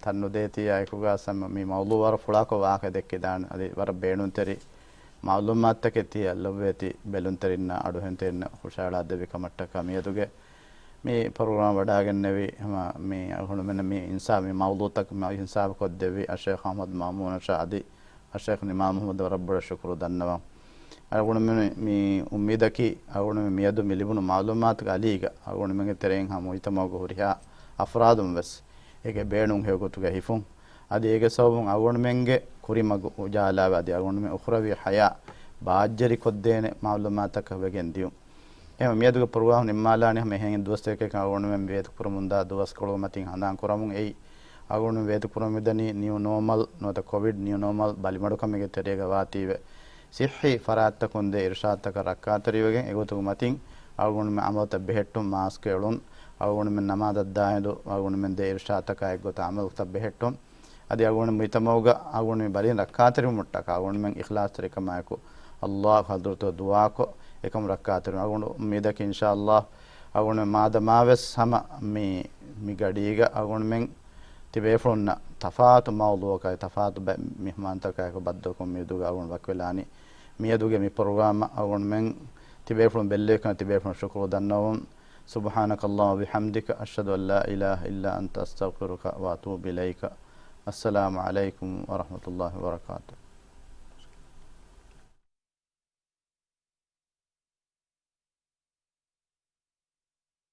ތަން ނުދޭތީ އެކުގަ މި މައުޟޫޢު ވަރަށް ފުޅާކޮށް ވާހަކަ ދެއްކިދާނެ. އަދި ވަރަށް ބޭނުންތެރި މަޢުލޫމާތުތަކެއް ތިޔަ ލޮބުވެތި ބެލުންތެރިންނަށް އަޑުހެންތެރިންނަށް ހުށަހަޅާ ދެއްވި ކަމަށްޓަކާ މިއަދުގެ މި ޕްރޮގްރާމް ވަޑައިގެންނެވި ހަމަ މި އަޅުގަނޑުމެން މި އިންސާ-، މި މައުޟޫޢުތައް މި އިންސާފު ކޮށްދެއްވި އައްޝައިޚް އަޙްމަދު މައުމޫނަށާ އަދި އައްޝައިޚް އިމާމް އަޙްމަދަށް ވަރަށް ބޮޑަށް ޝުކުރު ދަންނަވަން. އަޅުގަނޑުމެން މި އުއްމީދަކީ އަޅުގަނޑުމެން މިއަދު މި ލިބުނު މަޢުލޫމާތުގެ އަލީގަ އަޅުގަނޑުމެންގެ ތެރެއިން ހަމަ މުޖްތަމަޢުގެ ހުރިހާ އަފްރާދުން ވެސް އޭގެ ބޭނުން ހެޔޮ ގޮތުގަ ހިފުން. އަދި އޭގެ ސަބަބުން އަޅުގަނޑުމެންގެ ކުރިމަގު އުޖާލާވެ އަދި އަޅުގަނޑުމެން އުޚްރަވީ ޙަޔާތް ބާއްޖަވެރިކޮށްދޭނެ މަޢުލޫމާތަކަށް ވެގެން ދިޔުން. އެހެން މިއަދުގެ ޕްރޮގްރާމް ނިންމާލާނީ ހަމަ އެހެން ދުވަސްތަކަކަށް އަޅުގަނޑުމެން ވޭތުކުރަމުންދާ ދުވަސްކޮޅުގެ މަތިން ހަނދާން ކުރަމުން އެއީ، އަޅުގަނޑުމެން ވޭތުކުރަމުން މިދަނީ ނިއު ނޯމަލް ނުވަތަ ކޮވިޑް ނިއު ނޯމަލް ބަލިމަޑުކަމެއްގެ ތެރޭގަ ވާތީވެ، ޞިއްޙީ ފަރާތްތަކުން ދޭ އިރުޝާދުތަކަށް ރައްކާތެރިވެގެން އެގޮތުގެ މަތިން އަޅުގަނޑުމެން ޢަމަލުތައް ބެހެއްޓުން، މާސްކް އެޅުން، އަޅުގަނޑުމެން ނަމާދަށްދާ ހިނދު އަޅުގަނޑުމެން ދޭ އިރުޝާދުތަކާ އެއްގޮތަށް ޢަމަލުތައް ބެހެއްޓުން، އަދި އަޅުގަނޑު މުޖްތަމަޢުގަ އަޅުގަނޑު މި ބަލިން ރައްކާތެރިވުމަށްޓަކާ އަޅުގަނޑުމެން އިޚްލާޞްތެރިކަމާއެކު ﷲ ގެ ޙަޟްރަތުގަ ދުޢާކޮށް އެކަމު ރައްކާތެރިވުން. އަޅުގަނޑު އުއްމީދަކީ އިންޝާﷲ އަޅުގަނޑު މާދަމާވެސް ހަމަ މި، މި ގަޑީގަ އަޅުގަނޑުމެން ތިބޭފުޅުންނަށް ތަފާތު މައުޟޫޢަކާއި ތަފާތު ބައެއް މިހުމާނުތަކާއެކު ބައްދަލުކޮށް މިއަދުގަ އަޅުގަނޑު ވަކިވެލާނީ. މިއަދުގެ މި ޕްރޮގްރާމަށް އަޅުގަނޑުމެން ތިބޭފުޅުން ބެއްލެވިކަން ތިބޭފުޅުން ޝުކުރު ދަންނަވަމުން. سبحانك اللهم وبحمدك، أشهد أن لا إله إلا أنت، أستغفرك وأتوب إليك. السلام عليكم ورحمة الله وبركاته.